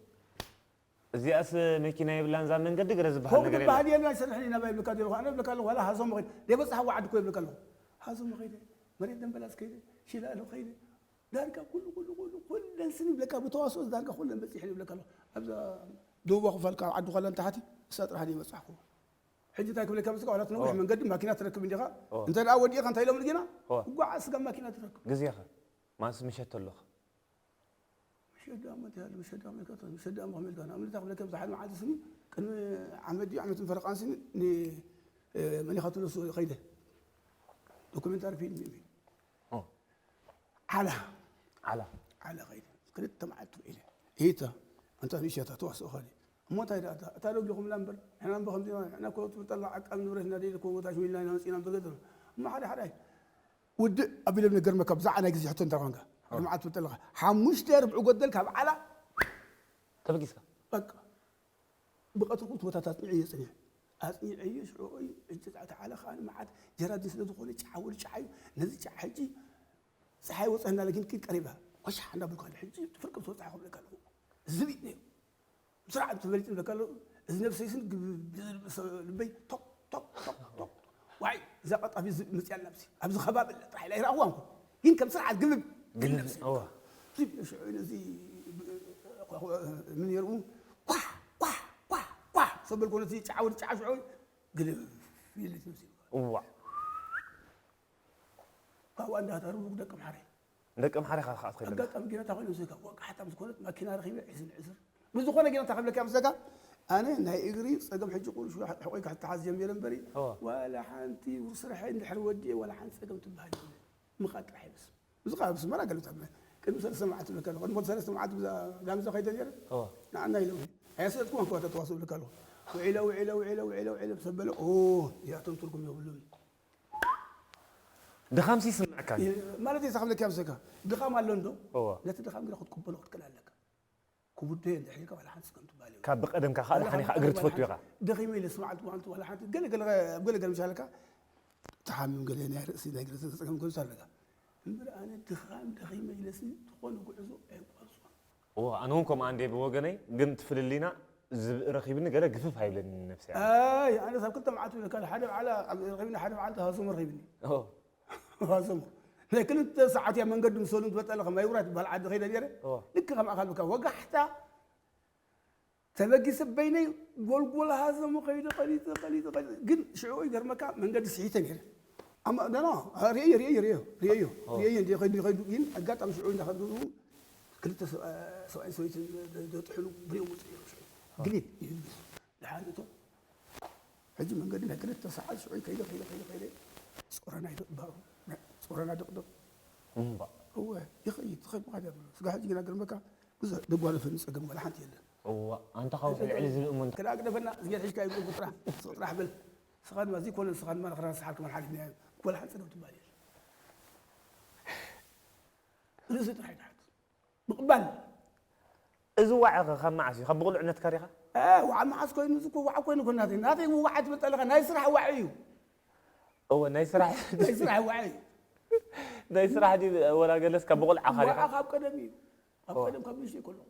እዚኣስ መኪና የብላን እዛ መንገዲ ገለ ዝበሃል ኮም ነገር የለን። ዝበሃል የለን ኣይሰርሕን ኢና ይብልካ ዘለኹ ኣነ ይብልካ ኣለኹ ዋላ ሃዞም ኸይደ ደይበፅሓ ዋዓዲ እኮ ይብልካ ኣለኹ ሃዞም ኸይደ መሬት ደንበላስ ከይደ ሽላሎ ኸይደ ዳርጋ ኩሉ ኩሉ ኩሉ ኩለን ስኒ ይብለካ ብተዋስኦ ዳርጋ ኩለን በፂሐን ይብለካ ኣለኹ ኣብዛ ደቡባ ክፋል ካብ ዓዲ ኳላ ንታሕቲ እሳ ጥራሕ ደይበፃሕኩ ሕጂ እንታይ ክብለካ መስለካ ዋላ ትነዊሕ ኦ። መንገዲ ማኪና ትረክብ እንዲኻ ኦ። እንተ ደኣ ወዲእኻ እንታይ ኢሎም ግና ኦ። ጓዓ ስጋ ማኪና ትረክብ ግዜኸ ማንስ ምሸት ተሎኸ ምሸት ደኣ መት ያለ ምሸት ደኣ መልካ ምሸት ደኣ መኸመልካ ንኣብነት ክብለካ ብዙሓት መዓልቲ ስኒ ቅድሚ ዓመት ድዩ ዓመትን ፈረቓን ስኒ ን መን ኢኻ ትብሎ እሱ ኸይደ ዶኩሜንታሪ ፊልም እዩ ኦ። ዓላ ዓላ ዓላ ኸይደ ክልተ መዓልቲ ውዒለ ኢታ ኣንታ ንእሸታ ተዋስኦ ኸዲ እሞ እንታይ ደኣ እታ ዶ ጌኹምላ እምበር ንሕና እምበር ከምዚ ኢና ንሕና እኮ ትብጠላ ዓቃብ ንብረት ኢና ደይደ እኮ ቦታ ሽሚልና ኢና መፂና እምበር ገደሉ እሞ ሓደ ሓደ ውድእ ኣቢሎም ነገርመካ ብዛዕባ ናይ ግዜ ሕቶ እንተ ኮንካ ኦ። ልምዓት ትብጠለኻ ሓሙሽተ ርብዒ ጎደል ካብ ዓላ ተበጊስካ በቃ ብቐትሩ ክልተ ቦታት ኣጽኒዐዮ ጽኒሐ። ኣጽኒዐዮ ሽዑ እዩ። ሕጂ እታ ዓለ ከኣ መዓት ጀራዲን ስለ ዝኾነ ጫዓ ወዲ ጫዓ እዩ። ነዚ ጫዓ ሕጂ ጸሓይ ወጸና ለኪን ኪድ ቀሪባ። ወሻሕ እንዳበልኩ ከለ ሕጂ ፍርቂ ምስ ወጽሓ ክብለካ ኣለኹ። ዝብኢ ነይሩ። ብስርዓት ተበሊጡ ይብለካ ኣለኹ። እዚ ነብሰይስን ግብ-፣ ልበይ ቶክ ቶክ ቶክ ቶክ። ዋይ፣ እዛ ቀጣፊ ዝብኢ መጽያ ኣለብሲ። ኣብዚ ከባቢ ኣላ ጥራሕ ኢላ ይረኣኽዋ እንኮ። ግን ከም ስርዓት ግብብ። ግን ነብሲ። እዋ። እዚ ሽዑ ነዚ ምን ነይሩ? ኳሕ፣ ኳሕ፣ ኳሕ፣ ኳሕ። ሰበል ኮነ እቲ ጫዓ ወዲ ጫዓ ሽዑ ግልፍ ይልት ነብሲ። እዋ። ካብኡ እንዳተረፉ ደቂ ኣምሓራይ። ደቂ ኣምሓራይ ካብ ከኣት ኮይና። ኣጋጣሚ ጌናታ ኮይኑ ምስካ ወቃሕታ ምስ ኮነት ማኪና ረኺበ ዒስን ዕስር። ብዝኾነ ጌናታ ክብለካ ምስካ ኣነ ናይ እግሪ ጸገም ሕጂ ቁሩሽ ሕቆይ ክተሓዝ ጀሚረ እምበሪ እዋ። ዋላ ሓንቲ ስርሐ እንድሕር ወዲየ ዋላ ሓንቲ ጸገም ትበሃል የለን። ምኻድ ጥራሕ ይበስ። እዚ ከዓ ብስመራ ገሊታት ቅድሚ ሰለስተ መዓልቲ ዝብለካ ኣለኹ። ቅድሚ ሰለስተ መዓልቲ ብዛ ጋምዛ ከይደ ነይረ። እዋ። ንዓና ኢሎም። ኣየሰለጥኩዋን ከዋታ ተዋስኡ ዝብለካ ኣለኹ። ውዒለ፣ ውዒለ፣ ውዒለ፣ ውዒለ፣ ውዒለ፣ ምስ ኣበለ፣ ኦ፣ እዚኣቶም ትርጉም የብሉን። ድኻምሲ ይስምዐካ እዩ። ይ-፣ ማለት እዩ፣ ዝኸፍለካ ምስካ። ድኻም ኣሎ እንዶ? እዋ። ነቲ ድኻም ግና ክትቅበሎ ክትክእል ኣለካ። ክውዶ እንድሕር ኢልካ ዋላ ሓንቲ ጸገም ትበሃል የብሉን። ካብ ብቐደምካ ከኣ ዋላ ድሓን ኢኻ ሓንቲ እግሪ ጸገም ትፈቱ ዋላ ኢኻ። ሓንቲ ደኺመ ኢለ ስምዓት ዋንቱ ዋላ ሓንቲ ገለ ገለ፣ ገለ ገለ ምሻለካ ተሓሚም ገለ ናይ ርእሲ ናይ ገለ ጸገም ክህልስ ኣለካ። እምበር ኣነ ድኻም ደኺመ ኢለሲ ዝኾነ ጉዕዞ ኣይቋርጾን። እዎ፣ ኣነ እውን ከምኡ ኣንዴ ብወገነይ፣ ግን እቲ ፍልልይና ዝብኢ ረኺብኒ ገለ ግፍፍ ኣይብለኒ ነብሰይ ኣነ። ኣይ፣ ኣነ ሳብ ክልተ መዓልቲ ይብለካ፣ ሓደ በዓል ኣብ ረኺብኒ፣ ሓደ በዓል ተሃሰሙ ረኺብኒ። ኦ። ሃሰሙ። ናይ ክልተ ሰዓት እያ መንገዲ ምስ በሉ ትበልጥ ኣለኻ፣ ማይ ውራት ዝበሃል ዓዲ ከይደ ነይረ። ኦ። ልክ ከም ኣኻል ብካ ወጋሕታ ተበጊሰ በይነይ ጎልጎል ሃሰሙ ከይደ ቀሊጠ፣ ቀሊጠ፣ ቀሊጠ። ግን ሽዑ ይገርመካ መንገዲ ስሒተ ነይረ። ኣማ-፣ ኖ፣ ኖ፣ አ፣ ርእየ፣ ርእየ፣ ርእየ፣ ርእየ፣ ኦ። ርእየ፣ እንደ ኸይዱ፣ ኸይዱ፣ ግን ኣጋጣሚ ሽዑ እንዳኸዱ ክልተ ሰብኣ-፣ ሰብኣይን ሰበይትን ደ-፣ ደ-፣ ደጥሕሉ ብሬው መፅኡ ነይሩ ሽዑ። ኦ። ግሊል ይህሉ። ደሓን እቶ። ሕጂ መንገዲ ናይ ክልተ ሰዓት ሽዑ ከይደ፣ ከይደ፣ ከይደ፣ ከይደ። ጾረና ይደቕ ባሩ። ጾረና ደቕደቕ። እምባ። እወ፣ ይኸይድ፣ ትኸይድ ምኻድ እያ ብሎ። ስጋ ሕጂ ግና ግርመካ ብዙሕ ደጓነፈኒ ጸገም ዋላ ሓንቲ የለን። እዋ፣ ኣንታ ካብኡ ልዕሊ ዝብኢ እሞ እንታይ? ከዳ ግደፈና፣ እዝጌር ሒዝካ ይብሉ ጥራሕ፣ ስቕ ጥራሕ በል። ስኻ ድማ እዚ ኮነ፣ ስኻ ድማ ንኽረሳሓልካ መልሓሊፍና እያ። ዋላ ሓንቲ ጸገም ትበሃል የለን። ርእሲ ጥራሕ ይትሓት። ምቕባል። እዚ ዋዒ ኸ ካብ መዓስ እዩ? ካብ ብቑልዕነትካ ዲኻ? እ፣ ዋዓ መዓስ ኮይኑ? እዚ እኮ ዋዓ ኮይኑ እኮ ናተይ፣ ናተይ ዋዓ ትብል ኣለኻ፣ ናይ ስራሕ ዋዒ እዩ። እወ፣ ናይ ስራሕ ናይ ስራሕ ዋዒ እዩ። ናይ ስራሕ ድዩ ወላ ገለስ ካብ ብቑልዓኻ ዲኻ? ዋዓ ካብ ቀደም እዩ። ካብ እወ። ቀደም ካብ ንእሽተይ ከለኹ።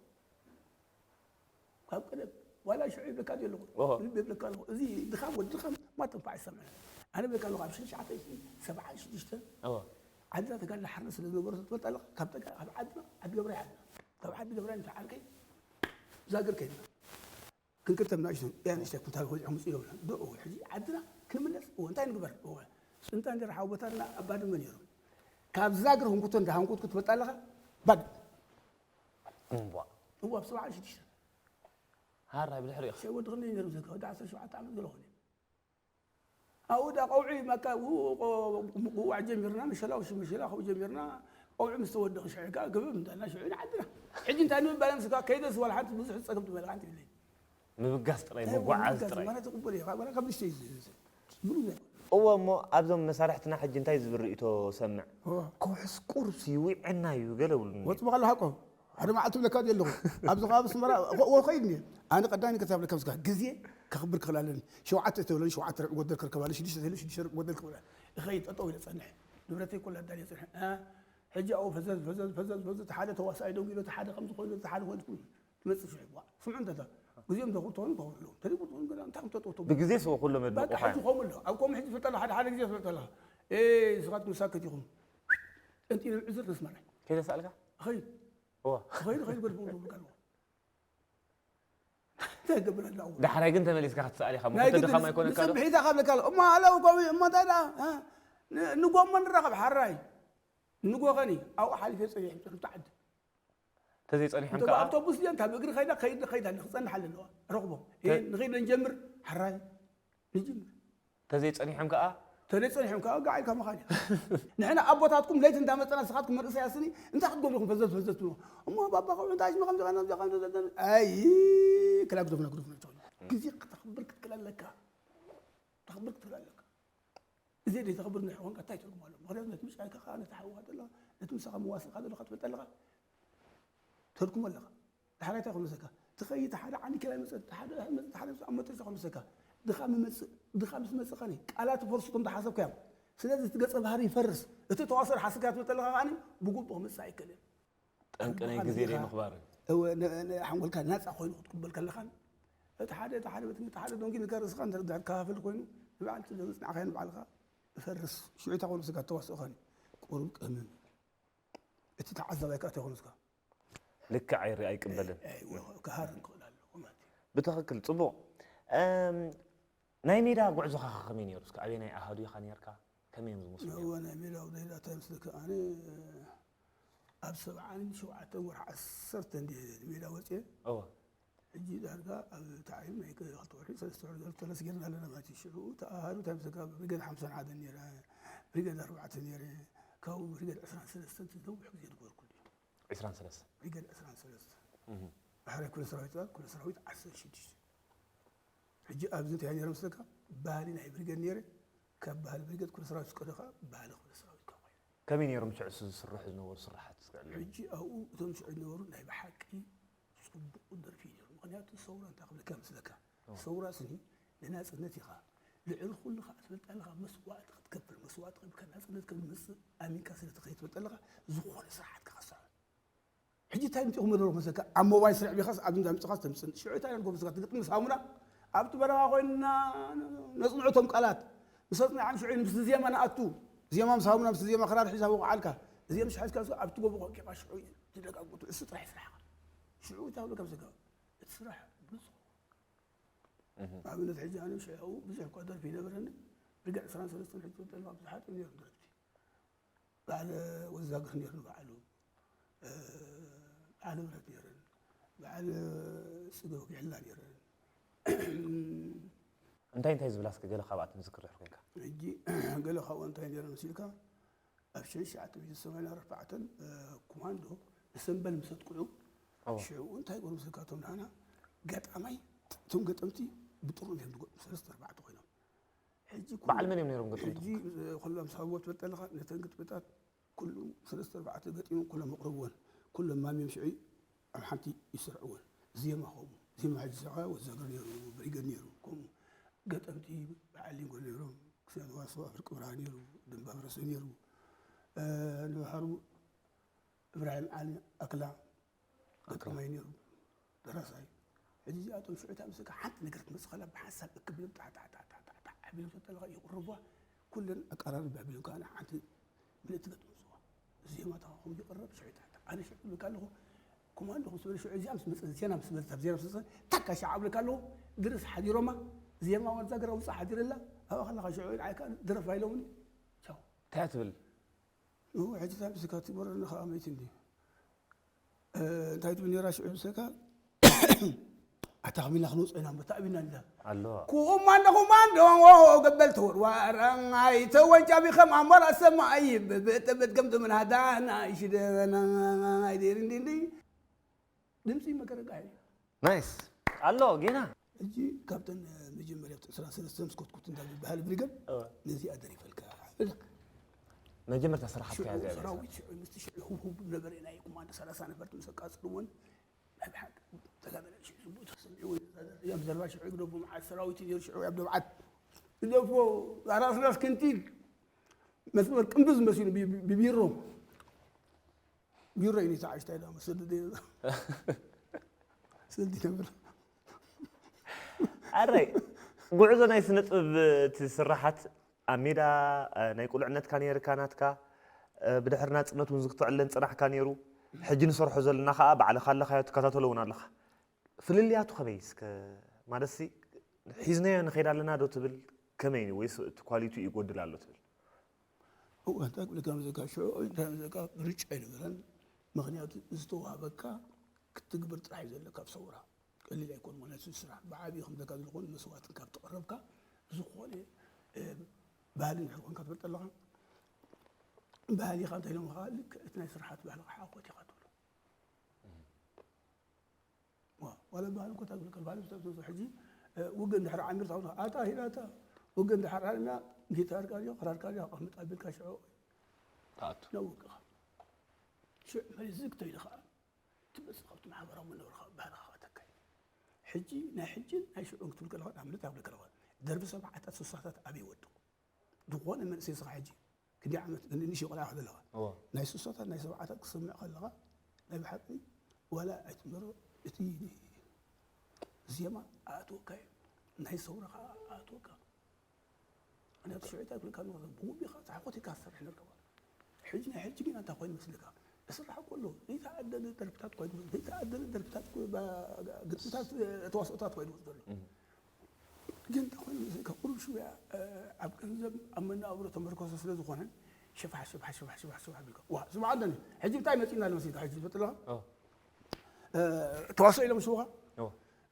ካብ ቀደም ዋላ ሽዑ ይብለካ ድየ ኣለኹ? እወ። ልቢ ይብለካ ኣለኹ። እዚ ድኻም ወዲ ድኻም ማተንፋዕ ይሰምዐ። ኣነ ይብለካ ኣለኹ ኣብ ሽዱሽተ ሰብዓን ሽዱሽተን እወ። ዓድና ተጋድሎ ሓርነት ስለ ዝነበረ ትፈልጥ ኣለኻ? ካብ ጠጋ-፣ ካብ ዓድና ዓዲ ገብራይ ዓድና። ካብ ዓዲ ገብራይ ምስ ዓርከይ ዛግር ከይድና። ክንክልተ ብናእሽተን፣ እያ ንእሽተይ ኩንታል ወዲዖም ውፅእ ኢሎምና። ዶ፣ እወ፣ ሕጂ ዓድና ክንምለስ፣ እወ፣ እንታይ ንግበር? እወ፣ ፅንጣ እንጀራ ሓወቦታና ኣብ ባድመ ነይሩ። ካብ ዛግር ህንኩቶ እንዳሃንኩትኩ ትመጣ ኣለኻ፣ ባድ-፣ እምቧ። እወ፣ ኣብ ሰብዓ ሽዱሽተ። ሃራይ ብድሕሪኡ። ሸይ ወዲ ክንደይ ነይሩ ዘካ? ወዲ ዓሰርተ ሸውዓተ ዓመት ገለ ኾነ። ኣብኡ ዳ ቀውዒ መካ-፣ ው-፣ ው-፣ ምውዓል ጀሚርና፣ መሸላ ውሽ-፣ መሸላ ከው ጀሚርና፣ ቀውዒ ምስ ተወደቐ ሽዑ ከኣ ግብብ እንዳልና ሽዑ ንዓድና። ሕጂ እንታይ ንምባል ኣምስካ ከይደስ ዋላ ሓንቲ ብዙሕ ጸገም ትበልካ ኣንቲ ብለይ። ምብጋስ ጥራይ፣ እንታይ ምጉዓዝ ምብጋስ ጥራይ። ማለት ትቕበል ኢኻ፣ ዋላ ካብ ንእሽተይ ዝ-፣ ዝ-፣ ብሉ ዘይ-፣ እወ፣ እሞ ኣብዞም መሳርሕትና ሕጂ እንታይ ዝብል ርእይቶ ሰምዕ? እወ። ከውሕስ ቁሩብሲ ይውዕና እዩ፣ ገለ ብሉኒ። ወጽቡ ከለኻ እኮ ሓደ መዓልቲ ብለካ ድየ ኣለኹ። ኣብዚ ከባቢ ኣስመራ፣ እኮ፣ እወ፣ ኸይድ እየ። ኣነ ቀዳሚ ከተብለካ ምስካ ግዜ ከኽብር ክኽእል ኣለኒ። ሸውዓተ ተብለኒ፣ ሸውዓተ ርብዒ ጎደል ክርከብ ኣለኒ፣ ሽዱሽተ ተብለኒ፣ ሽዱሽተ ርብዒ ጎደል ክኽእል ኣለኒ። እኸይድ፣ ጠጠው ኢለ ጸንሐ። ንብረተይ ኩላ ኣዳልየ ጸንሐ። እ፣ ሕጂ ኣብኡ ፈዘዝ፣ ፈዘዝ፣ ፈዘዝ፣ ፈዘዝ፣ ሓደ ተዋሳኣይ ደንጉዩ፣ ሓደ ከምዚ ኮይኑ፣ ሓደ ኮይኑ፣ ትመጽእ ሽዑ፣ ዋ፣ ስምዑ እንተ፣ ግዜኦም ተኹ-፣ ተኾኑ ከውርሉ። ተሪፉ ትኾኑ ገና እንታይ ከም ተጠውቶ። ብግዜ ስወ ኩሎም በቃ የድንቑኻ ሕጂ እዮም። ከምኡ ኣሎ። ኣብ ከምኡ ሕጂ ትፈልጥ ኣለኻ፣ ሓደ፣ ሓደ ግዜ ትፈልጥ ኣለኻ። ኤ፣ ንስኻትኩም ሳክት ኢኹም። ጠንጢነ ዕዝር ተስመረ። ከይተሳእልካ? ኸይድ። እዋ። ኸይድ፣ ኸይድ፣ ገድፎም ትብሉ ኣለኹ። እንታይ ገብር ኣለኹ? ዳሕራይ ግን ተመሊስካ ክትሰኣል ኢኻ። እሞ ናይ ክልተ ግድን ድኻም ኣይኮነካ ዶ? ንሰብሒታ ካብ ለካ ኣለኹ። እሞ ኣለዉ፣ እኮ፣ እሞ እንታይ ደኣ? እ? ን-፣ ንጎ እሞ ንራኸብ፣ ሓራይ። ንጎ ኸኒ፣ ኣብኡ ሓሊፈ ጸኒሐ፣ ጽንሕቲ ዓዲ። ተዘይጸኒሖም እንተ ከኣ ኣውቶቡስ ድየን፣ ካብ እግሪ ኸይዳ፣ ኸይድ፣ ኸይድ ኣለ፣ ክጸንሕ ኣለ ኣለዋ። ረኽቦ። ተ- ይሄ ንኸይድ ንጀምር፣ ሓራይ። ንጅምር። ተዘይጸኒሖም ከኣ? ተዘይጸኒሖም ከኣ፣ ጋዕ ኢልካ ምኻድ እዩ። ንሕና ኣቦታትኩም ለይቲ እንዳመጸና፣ ንስኻትኩም መንእሰያት ስኒ፣ እንታይ ክትገብሩ ኢኹም ፈዘዝ፣ ፈዘዝ ትብሉ? እሞ ባባ፣ ከምኡ እንታይ ሽምኻ፣ ከምዚ፣ ከምዚ፣ ከምዚ፣ ከምዚ፣ ኣይ፣ ክላ ግደፉና፣ ግደፉና፣ ግደፉና። ግዜ ከተኽብር ክትክእል ኣለካ። ተኽብር ክትክእል ኣለካ። እዚ ደይ ተኽብር ናይ ቋንቋ እንታይ ትርጉም ኣለዎ? ምኽንያቱ ነቲ ምሻልካ ከኣ ነቲ ሓውኻ ዘለኻ፣ ነቲ ምሳኻ መዋስእካ ዘለኻ ትፈልጥ ኣለኻ። ትርጉም ኣለኻ። ዳሕራይ እንታይ ክብለካ? ትኸይድ፣ ሓደ ዓንኬል ኣይመጸት፣ ሓደ መጸት፣ ሓደ መጸት፣ ኣብ መጨረሻ ክምሰካ። ድኻ ምመጽእ፣ ድኻ ምስ መጽእ ኸኒ፣ ቃላት ይፈርሱ እቶም ዝሓሰብካዮም። ስለዚ እቲ ገጸ ባህሪ ይፈርስ። እቲ ተዋስኦ ሓስካ ትመጠለኻ ኸኒ፣ ብግቡእ ክመጽእ ኣይክእልን። ጠንቂ ናይ ኣንጎኻ ግዜ ነዚኻ ዘይምኽባር። እወ፣ ነ-፣ ነ-፣ ሓንጎልካ ናጻ ኮይኑ ክትቅበል ከለኻን፣ እቲ ሓደ፣ እቲ ሓደ፣ እቲ ሓደ ደንጊ ንከርእስኻ እንተ ደኣ ከፋፍል ኮይኑ፣ ንባዕልቲ ዘጽናዕካዮ ንባዕልኻ ይፈርስ። ሽዑ እንታይ ኮይኑ ስጋ ተዋስኦ ኸኒ፣ ቁሩብ ቀምም። እቲ ተዓዛባይ ከኣ እንታይ ኮይኑ ስጋ። ልክዕ ኣይርኢ ኣይቅበልን። ኣይወ፣ ክሃርም ክኽእል ኣለዎ ማለት እዩ። ብትኽክል፣ ጽቡቕ። እም፣ ናይ ሜዳ ጉዕዞኻ ከ ከመይ ነይሩ? እስከ ኣበየናይ ኣሃዱ ኢኻ ነይርካ? ከመይ እዮም ዝመስሉ ነይሮም? እወ፣ ናይ ሜዳ ጉዕዞ እንታይ ምስልካ ኣነ ኣብ ሰብዓን ሸውዓተን ወርሒ ዓሰርተ እንድየ ንሜዳ ወፅየ። እወ። ሕጂ ዳርጋ ኣብ ታዕሊም ናይ ክልተ ወርሒ፣ ሰለስተ ወርሒ፣ ገለ ተለስ ጌርና ኣለና ማለት እዩ። ሽዑ ተኣሃዱ እንታይ ምስልካ ብሪገድ ሓምሳን ሓደን ነይረ፣ ብሪገድ ኣርባዕተ ነይረ፣ ካብኡ ብሪገድ ዕስራን ሰለስተን እቲ ነዊሕ ግዜ ዝገበርኩሉ እዩ። ዕስራን ሰለስተን። ብሪገድ ዕስራን ሰለስተን። እህ። ዳሕራይ ኩለ ሰራዊት፣ ኩለ ሰራዊት ዓሰርተ ሽዱሽተ። ሕጂ ኣብዚ እንታይ ነይረ ምስልካ? ባህሊ ናይ ብሪገድ ነይረ። ካብ ባህሊ ብሪገድ ኩለ ሰራዊት ዝቀደ ከዓ ባህሊ ኩለ ሰራዊት ከዓ ኮይኑ። ከመይ ነይሮም ሽዑ እሱ ዝስርሑ ዝነበሩ ስራሓት እስከ ዕልል? ሕጂ ኣብኡ እቶም ሽዑ ዝነበሩ ናይ ብሓቂ ጽቡቕ ደርፊ እዩ ነይሩ። ምኽንያቱ ሰውራ እንታይ ክብለካ ምስለካ? እዎ። ሰውራ ስኒ ንናጽነት ኢኻ። ልዕሊ ኩሉ ከዓ ትፈልጥ ኣለኻ መስዋእቲ ክትከፍል፣ መስዋእቲ ከፊልካ ናጽነት ከም ዝመጽእ ኣሚንካ ስለ ትኸይድ ትፈልጥ ኣለኻ፣ ዝኾነ ስራሓት ክኸስር። ሕጂ እንታይ ምጽኹም መደረኹም መሰካ ኣብ ሞባይል ስርዕ ቢኻስ ኣብ እንዳ ምጽኻስ ተምጽን። ሽዑ እንታይ ነርጎ መስካ ትግጥም ምስ ሃሙና ኣብቲ በረኻ ኮይንና ነጽንዖ እቶም ቃላት። ምስ ኣጽናዕም ሽዑ ምስ ዜማ ንኣቱ። ዜማ ምስ ሃሙና ምስ ዜማ ክራር ሒዛ ወቕዓልካ። እዚኦም ሽሓዝካ ኣብቲ ጎቦ ኮቂኻ ሽዑ ትደጋግሞ ትዕሱ ጥራሕ ስራሕኻ። ሽዑ እንታይ ብለካ መስካ እቲ ስራሕ ብሉጽ። እህ። ኣብነት ሕጂ ኣነ ሽዑ ብዙሕ እኳ ደርፊ ይነበረኒ። ብርግዕ ዕስራን ሰለስተን ሕጂ ትፈልጠልካ ብዙሓት እዮም ነይሮም ደረፍቲ። በዓል ወዛግር ነይሩ ንባዕሉ፣ እ፣ በዓል ንብረት ነይረን፣ በዓል ጽገው ኪዕላ ነይረን። እንታይ እንታይ ዝብላ እስከ ገለ ካብኣተን ዝክር ድሕር ኮንካ? ሕጂ ገለ ካብኡ እንታይ ነይረ መሲልካ? ኣብ ሽሕን ትሽዓተ ሚእትን ሰማንያን ኣርባዕተን፣ እ፣ ኮማንዶ ንሰምበል ምስ ኣጥቅዑ፣ እዎ። ሽዑ እንታይ ገሩ መሲልካ እቶም ንሃና ገጣማይ፣ እቶም ገጠምቲ ብጥሩም እዮም ዝገጥሙ፣ ሰለስተ ኣርባዕተ ኮይኖም። ሕጂ ኩሉ በዓል መን እዮም ነይሮም ገጠምቲ? ሕጂ፣ እ፣ ኩሎም ሳቦት ትፈልጥ ኣለኻ፣ ነተን ግጥምታት ኩሉ ሰለስተ ኣርባዕተ ገጢሞም ኩሎም ኣቕርብወን። ኩሎም ማሚም ሽዑ ኣብ ሓንቲ ይስርዕወን። ዜማ ከምኡ። ዜማ ሕጂ ሰዓ ወዛግር ነይሩ፣ ብሪገድ ነይሩ፣ ከምኡ። ገጠምቲ በዓል ሊንጎ ነይሮም፣ ክሳብ ዋሶ ኣፍርቂ ብርሃ ነይሩ፣ ደንባ በረሰ ነይሩ። እ፣ ንባሕሩ እብራሂም ዓሊ ኣክላ። ኣክላ። ገጠማይ ነይሩ፣ ደራሳይ። ሕጂ እዚኣቶም ሽዑ እታ ምስልካ ሓንቲ ነገር ትመጽእ ከላ ብሓንሳብ እክብ ኢሎም ጣዕ፣ ጣዕ፣ ጣዕ፣ ጣዕ፣ ጣዕ፣ ጣዕ ኣቢሎም ተጠለኻ ይቕርቧ። ኩለን ኣቀራርባ ኣቢሎም ከኣ ሓንቲ ምልእቲ ገጥ መጽዋ። ዜማታ ከምኡ ይቕረብ፣ ሽዑ ጣዕ፣ ጣዕ። ኣነ ሽዑ እብለካ ኣለኹ፣ ኮማንዶ ምስ በለ ሽዑ እዚኣ ምስ መጸ፣ ዜና ምስ በለት፣ ኣብ ዜና ምስ መጸ፣ ታካ ሻዕ እብለካ ኣለኹ፣ ድርስ ሓዲሮማ፣ ዜማ ዋዛ ገራ ውጻእ ሓዲረላ፣ ኣብኣ ከለኻ ሽዑ ንዓይ ከኣ ድረፍ ኣይሎምኒ። ቻው። እንታይ ትብል? ኖ፣ ሕጂ እታ ምስልካ ትግበረኒ ከኣ መይት እንዲ። እ፣ እንታይ ትብል ነይራ ሽዑ ምስልካ? ኣታ ከሚና ክንወፅኦ ኢና እምበር፣ ተኣቢና እንዳ። ኣሎ። ኮማንዶ፣ ኮማንዶ፣ ገበል ተወርዋራ፣ ኣይተወንጫቢ ከም ኣሞራ ሰማይ፣ ብብጥብጥ ከም ትምን ሃዳና፣ ይሽደና፣ ኣይደር እንዲ እንዲ። ድምፂ መከረጋይ። ናይስ። ኣሎ፣ ጌና። ሕጂ ካብተን መጀመርያ ዕስራን ሰለስተን ስኮትኩት እንዳብል ባህሊ ብሪገድ፣ እወ። ነዚኣ ደሪፈልካ። መጀመርታ ስራሓት ሽዑ ከያ እዚኣ ሰራዊት ሽዑ ምስቲ ሽዑ ህውህው ነበረ ናይ ኮማንዶ ሰላሳ ነፈርቲ ምስ ኣቃጽልዎን ናይ ብሓቂ ተጋደለ ሽዑ ጽቡቅ ተሰሚዕዎ እዩ። እዛ ዘርባ ሽዑ ይግደፎ መዓት ሰራዊት እዩ ነይሩ ሽዑ ኣብ ደብዓት ይግደፎ ኣራስ ራስ ክንቲል መስመር ቅንብዝ መሲሉ ቢ-፣ ቢ-፣ ብቢሮ ቢሮ እዩ ተዓሽታ ኢላ መስል ደ-፣ ስልዲ ነብር። ኣረይ፣ ጉዕዞ ናይ ስነ ጥበብ እቲ ስራሓት ኣብ ሜዳ፣ እ፣ ናይ ቁልዕነትካ ነይርካ ናትካ፣ እ፣ ብድሕሪ ናጽነት እውን ዝክትዕለን ጽናሕካ ነይሩ። ሕጂ ንሰርሖ ዘለና ከኣ ባዕልኻ ኣለኻዮ ትከታተሎ እውን ኣለኻ። ፍልልያቱ ከመይ እስከ፣ ማለትሲ ሒዝናዮ ንኸይድ ኣለና ዶ ትብል ከመይ እዩ? ወይስ እቲ ኳሊቲኡ ይጎድል ኣሎ ትብል? እወ፣ እንታይ ክብለካ መዘካ፣ ሽዑ እንታይ መዘካ፣ ምርጫ ኣይነበረን። ምኽንያቱ ዝተዋህበካ ክትግብር ጥራሕ እዩ ዘለካ ኣብ ሰውራ። ቀሊል ኣይኮን፣ ምኽንያቱ ስራሕ ብዓብዩ ከም ዘካ ዝኾነ መስዋእትን ካብ ተቐረብካ፣ ዝኾነ፣ እ፣ ባህሊ እንድሕር ኮንካ ትፈልጥ ኣለኻ። ባህሊኻ እንታይ ኢሎም ኸዓ፣ ልክዕ እቲ ናይ ስርሓት ባህልኻ ሓኮት ኢኻ ትብሎ። ዋ-፣ ዋላ ባህሊ እኮ ታግል ከል ባህሊ ብትሕቲ ሕጂ፣ እ፣ ውግእ እንድሕር ዓሚር ታውና፣ ኣታ ሂላታ፣ ውግእ እንድሕር ዓሚርና፣ ጊታርካ ድዮ፣ ክራርካ ድዮ፣ ኣቐምጥ ኣቢልካ ሽዑ ትኣቱ። ናብ ውግእኻ። ሽዑ መሊስ ዝግ ተይሉ ኸዓ፣ ትመጽእ ካብቲ ማሕበራዊ መነባብሮኻ፣ ባህልኻ ከተካይ። ሕጂ ናይ ሕጂ ናይ ሽዑን ክትብል ከለኻ ንኣብነት ኣብ ከለኻ ደርቢ ሰብዓታት ስሳታት ኣበይ ወድቁ? ዝኾነ መንእሰይ ስኻ ሕጂ ክንደይ ዓመት ንእሽቶ ቆልዓ ከለኻ ናይ ስሳታት ናይ ሰብዓታት ክሰምዕ ከለኻ ናይ ብሓቂ ዋላ ኣይትንበሮ እቲ ዜማ ኣእትወካ እዩ ናይ ሰውራ ከዓ ኣእትወካ ኣነ ሽዑ እንታይ ክብለካ ኣለኹ፣ ብውቢኻ ጻሕቆት ኢልካ ትሰርሕ ነርካ ማለት እዩ። ሕጂ ናይ ሕጂ ግን እንታይ ኮይኑ መስልካ? እስራሕ ከሎ ዘይተኣደነ ደርፍታት ኮይኑ መስልካ፣ ዘይተኣደነ ደርፍታት ኮ- ባ- ግጥምታት ተዋስኦታት ኮይኑ ዘሎ። ግን እንታይ ኮይኑ መስልካ? ቁሩብ ሽውያ ኣብ ገንዘብ ኣብ መነባብሮ ተመርኮሰ ስለ ዝኾነ ሽፋሕ ሽፋሕ ሽፋሕ ሽፋሕ ሽፋሕ ቢልካ ዋ ስምዓ ኣደኒ ሕጂ እንታይ መፂና ኣሎ መስልካ? ሕጂ ትፈልጥ ኣለኻ? ተዋስኦ ኢሎም ሽውኻ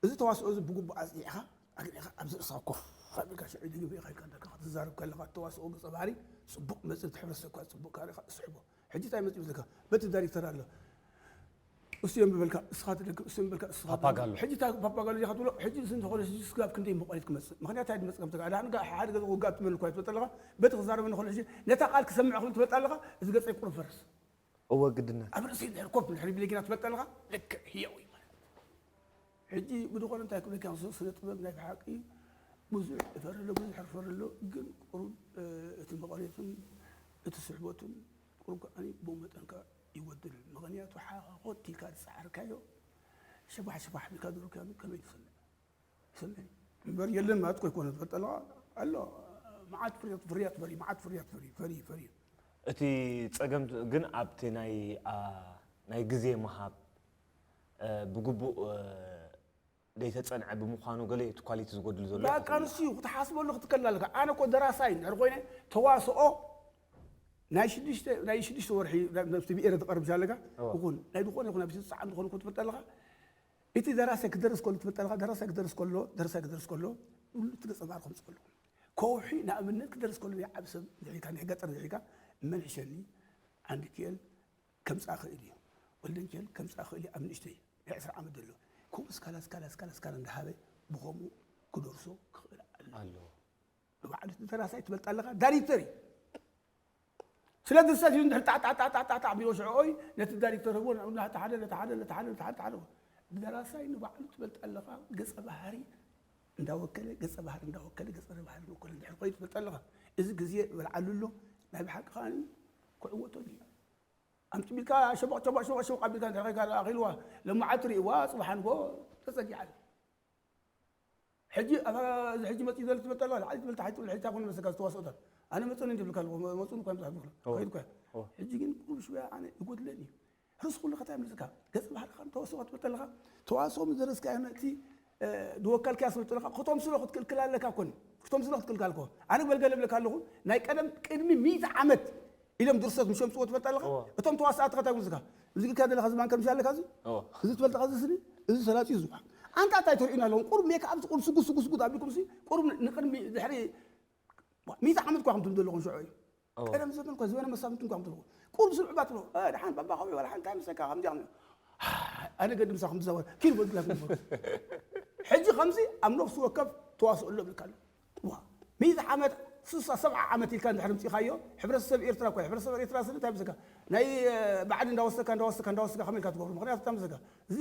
እዚ ተዋስኦ እዚ ብግቡእ ኣፅኒዕኻ ኣግኒዕኻ ኣብዚ ርእስኻ ኮፍ ኣቢልካ ሽዑ ኢሉ ይብኢኻ ኢልካ እንዳልካ ክትዛረብ ከለኻ እተዋስኦ ገፀ ባህሪ ፅቡቕ መፅእ እቲ ሕብረተሰብ እኳ ፅቡቕ ካሪኻ እስሕቦ። ሕጂ እንታይ መፅእ ይብለካ በቲ ዳይሬክተር ኣሎ እሱ የንብበልካ እስኻ ትደግም እሱ የንብበልካ እስኻ ትደግም። ፓፓጋሎ። ሕጂ እታ ፓፓጋሎ ኢኻ ትብሎ ሕጂ እዚ እንተኾነ እዚ ስጋብ ክንደይ መቐሊት ክመፅእ ምኽንያት እንታይ ድመፅእ ከምተጋ ኣድሓን ሓደ ገዛ ውጋእ ትመን እኳ ትፈልጥ ኣለኻ በቲ ክዛረበ ንኽእሉ ሕጂ ነታ ቃል ክሰምዕ ክብል ትፈልጥ ኣለኻ እዚ ገፀይ ቁሩብ ፈርስ እወ ግድነት ኣብ ርእሲ ድሕር ኮፍ ድሕሪ ብሌጊና ትፈልጥ ኣለኻ ልክዕ ህያው እዩ ማለት ሕጂ ብድኾነ እንታይ ክብለካ ስነ ጥበብ ናይ ብሓቂ ብዙሕ እፈርሎ ብዙሕ ሕርፈርሎ ግን ቁሩብ እቲ መቐሬቱን እቲ ስሕበቱን ቁሩብ ከዓኒ ብኡ መጠንካ ይጎድል ምኽንያቱ ሓኾት ኢልካ ዝፀዓርካዮ ሽባሕ ሽባሕ ኢልካ ዝሩካ ከመይ ትስምዕ ስምዕ እምበር የለን ማለት እኮ ይኮነ ትፈልጥ ኣለኻ ኣሎ መዓት ፍርያት ፍርያት ፈሪ መዓት ፍርያት ፈሪ ፈሪ ፈሪ እቲ ፀገም ግን ኣብቲ ናይ ግዜ ምሃብ ብግቡእ ዘይተፀንዐ ብምዃኑ ገለ እቲ ኳሊቲ ዝጎድል ዘሎ በቃ ንሱ እዩ ክትሓስበሉ ክትከል ኣለካ ኣነ እኮ ደራሳይ እንድሕር ኮይነ ተዋስኦ ናይ ሽዱሽተ ናይ ሽዱሽተ ወርሒ ብኤረ ትቐርብ ሻለካ ይኹን ናይ ዝኾነ ይኹን ኣብ ስዓን ዝኾነ ክትፈልጥ ኣለካ እቲ ደራሳይ ክደርስ ከሎ ትፈልጥ ኣለካ ደራሳይ ክደርስ ከሎ ደራሳይ ክደርስ ከሎ ኩሉ እቲ ገፀ ባህሪ ከምፅእ ከሎ ከውሒ ንኣብነት ክደርስ ከሎ ናይ ዓብ ሰብ ንዒካ ናይ ገጠር ንዒካ መን ሕሸኒ ዓንዲ ክኤል ከምፅኣ ክእል እዩ ወልደንኬል ከምፅኣ ክእል እዩ ኣብ ንእሽተይ ናይ ዕስራ ዓመት ዘሎ ከምኡ ስካላ ስካላ ስካላ ስካላ እንዳሃበ ብኸምኡ ክደርሶ ክኽእል ኣሎ ኣሎ ንባዕሉ እቲ ደራሳይ ትበልጥ ኣለኻ ዳይሬክተር እዩ ስለ ድርሰት እዩ እንድሕር ጣዕጣዕጣዕጣዕጣዕ ቢሎ ሽዑ ኦይ ነቲ ዳይሬክተር ህቦ ንዑ ናቲ ሓደ ነቲ ሓደ ነቲ ሓደ ነቲ ሓደ ሓደ ደራሳይ ንባዕሉ ትበልጥ ኣለኻ ገፀ ባህሪ እንዳወከለ ገፀ ባህሪ እንዳወከለ ገፀ ባህሪ እንዳወከለ እንድሕር ኮይኑ ትበልጥ ኣለኻ እዚ ግዜ በልዓሉ ኣሎ ናይ ብሓቂ ከዓ ክዕወተሉ እዩ ኣምፅእ ቢልካ ሸቦቕ ሸቦቕ ሸቦቕ ሸቦቕ ኣቢልካ እንድሕር ኮይንካ ኣኺልዋ ለማዓት ርእይዋ ፅባሕ ንጎ ተፀጊዓ ኣላ ሕጂ ኣታ እዚ ሕጂ መፂኡ ዘሎ ትበልጥ ኣለዋ ላዕሊ ትበልታ ሓይትብል ሕጂ ታይኮነ መስለካ ዝተዋስኦታት ኣነ መፀኒ እንዲብልካ ኣለኹ መፁን እኳ ምፅሓፍ ዝኽእል ከይድ እኳ ሕጂ ግን ቁሩብ ሽውያ ኣነ ይጎድለኒ ርስ ኩሉ ከታይ ምልስካ ገፅ ባህልካ ተዋስኦ ክትብል ኣለካ ተዋስኦ ምስ ደረስካ ነቲ ዝወከልካዮ ስለ ዘለካ ክተምስሎ ክትክልክል ኣለካ ኮን ክተምስሎ ክትክልካ ኣለኮ ኣነ ገልገለ ብለካ ኣለኹ ናይ ቀደም ቅድሚ ሚእቲ ዓመት ኢሎም ድርሰት ምሸምፅዎ ትፈልጥ ኣለኻ እቶም ተዋሳእቲ ከታይ ምስካ እዚ ግልካ ዘለካ ዝማን ከም ሻለካ እዚ እዚ ትፈልጥ ካ ዝስኒ እዚ ሰላፂ እዩ ዝብሃል ኣንታ እንታይ ተሪኡና ኣለኹም ቁሩብ ሜክ ኣብ ቁሩብ ስጉት ስጉት ስጉት ኣቢልኩም ሲ ቁሩብ ንቅድሚ ድሕሪ ሚእቲ ዓመት እኳ ከምትም ዘለኹም ሽዑ እዩ ቀደም ዘበን እኳ ዝበነ መሳፍንቲ እንኳ ከምትለኹ ቁሩብ ስምዕባ ትብሎ ደሓን ባባ ከውዒ ዋላ ሓንቲ ኣይምሰካ ከምዚ ኣነ ገዲ ምሳኹም ትዛወር ኪድ በልክላ ሕጂ ከምዚ ኣብ ነፍሲ ወከፍ ተዋስኦ ኣሎ ብልካ ኣሎ ሚእቲ ዓመት ስሳ ሰብዓ ዓመት ኢልካ እንድሕር ምፂኻዮ ሕብረተሰብ ኤርትራ እኳ ሕብረተሰብ ኤርትራ ስለ እንታይ ብዘካ ናይ ባዕዲ እንዳወሰካ እንዳወሰካ እንዳወሰካ ከመይ ኢልካ ትገብሩ ምክንያቱ እንታይ ብዘካ እዚ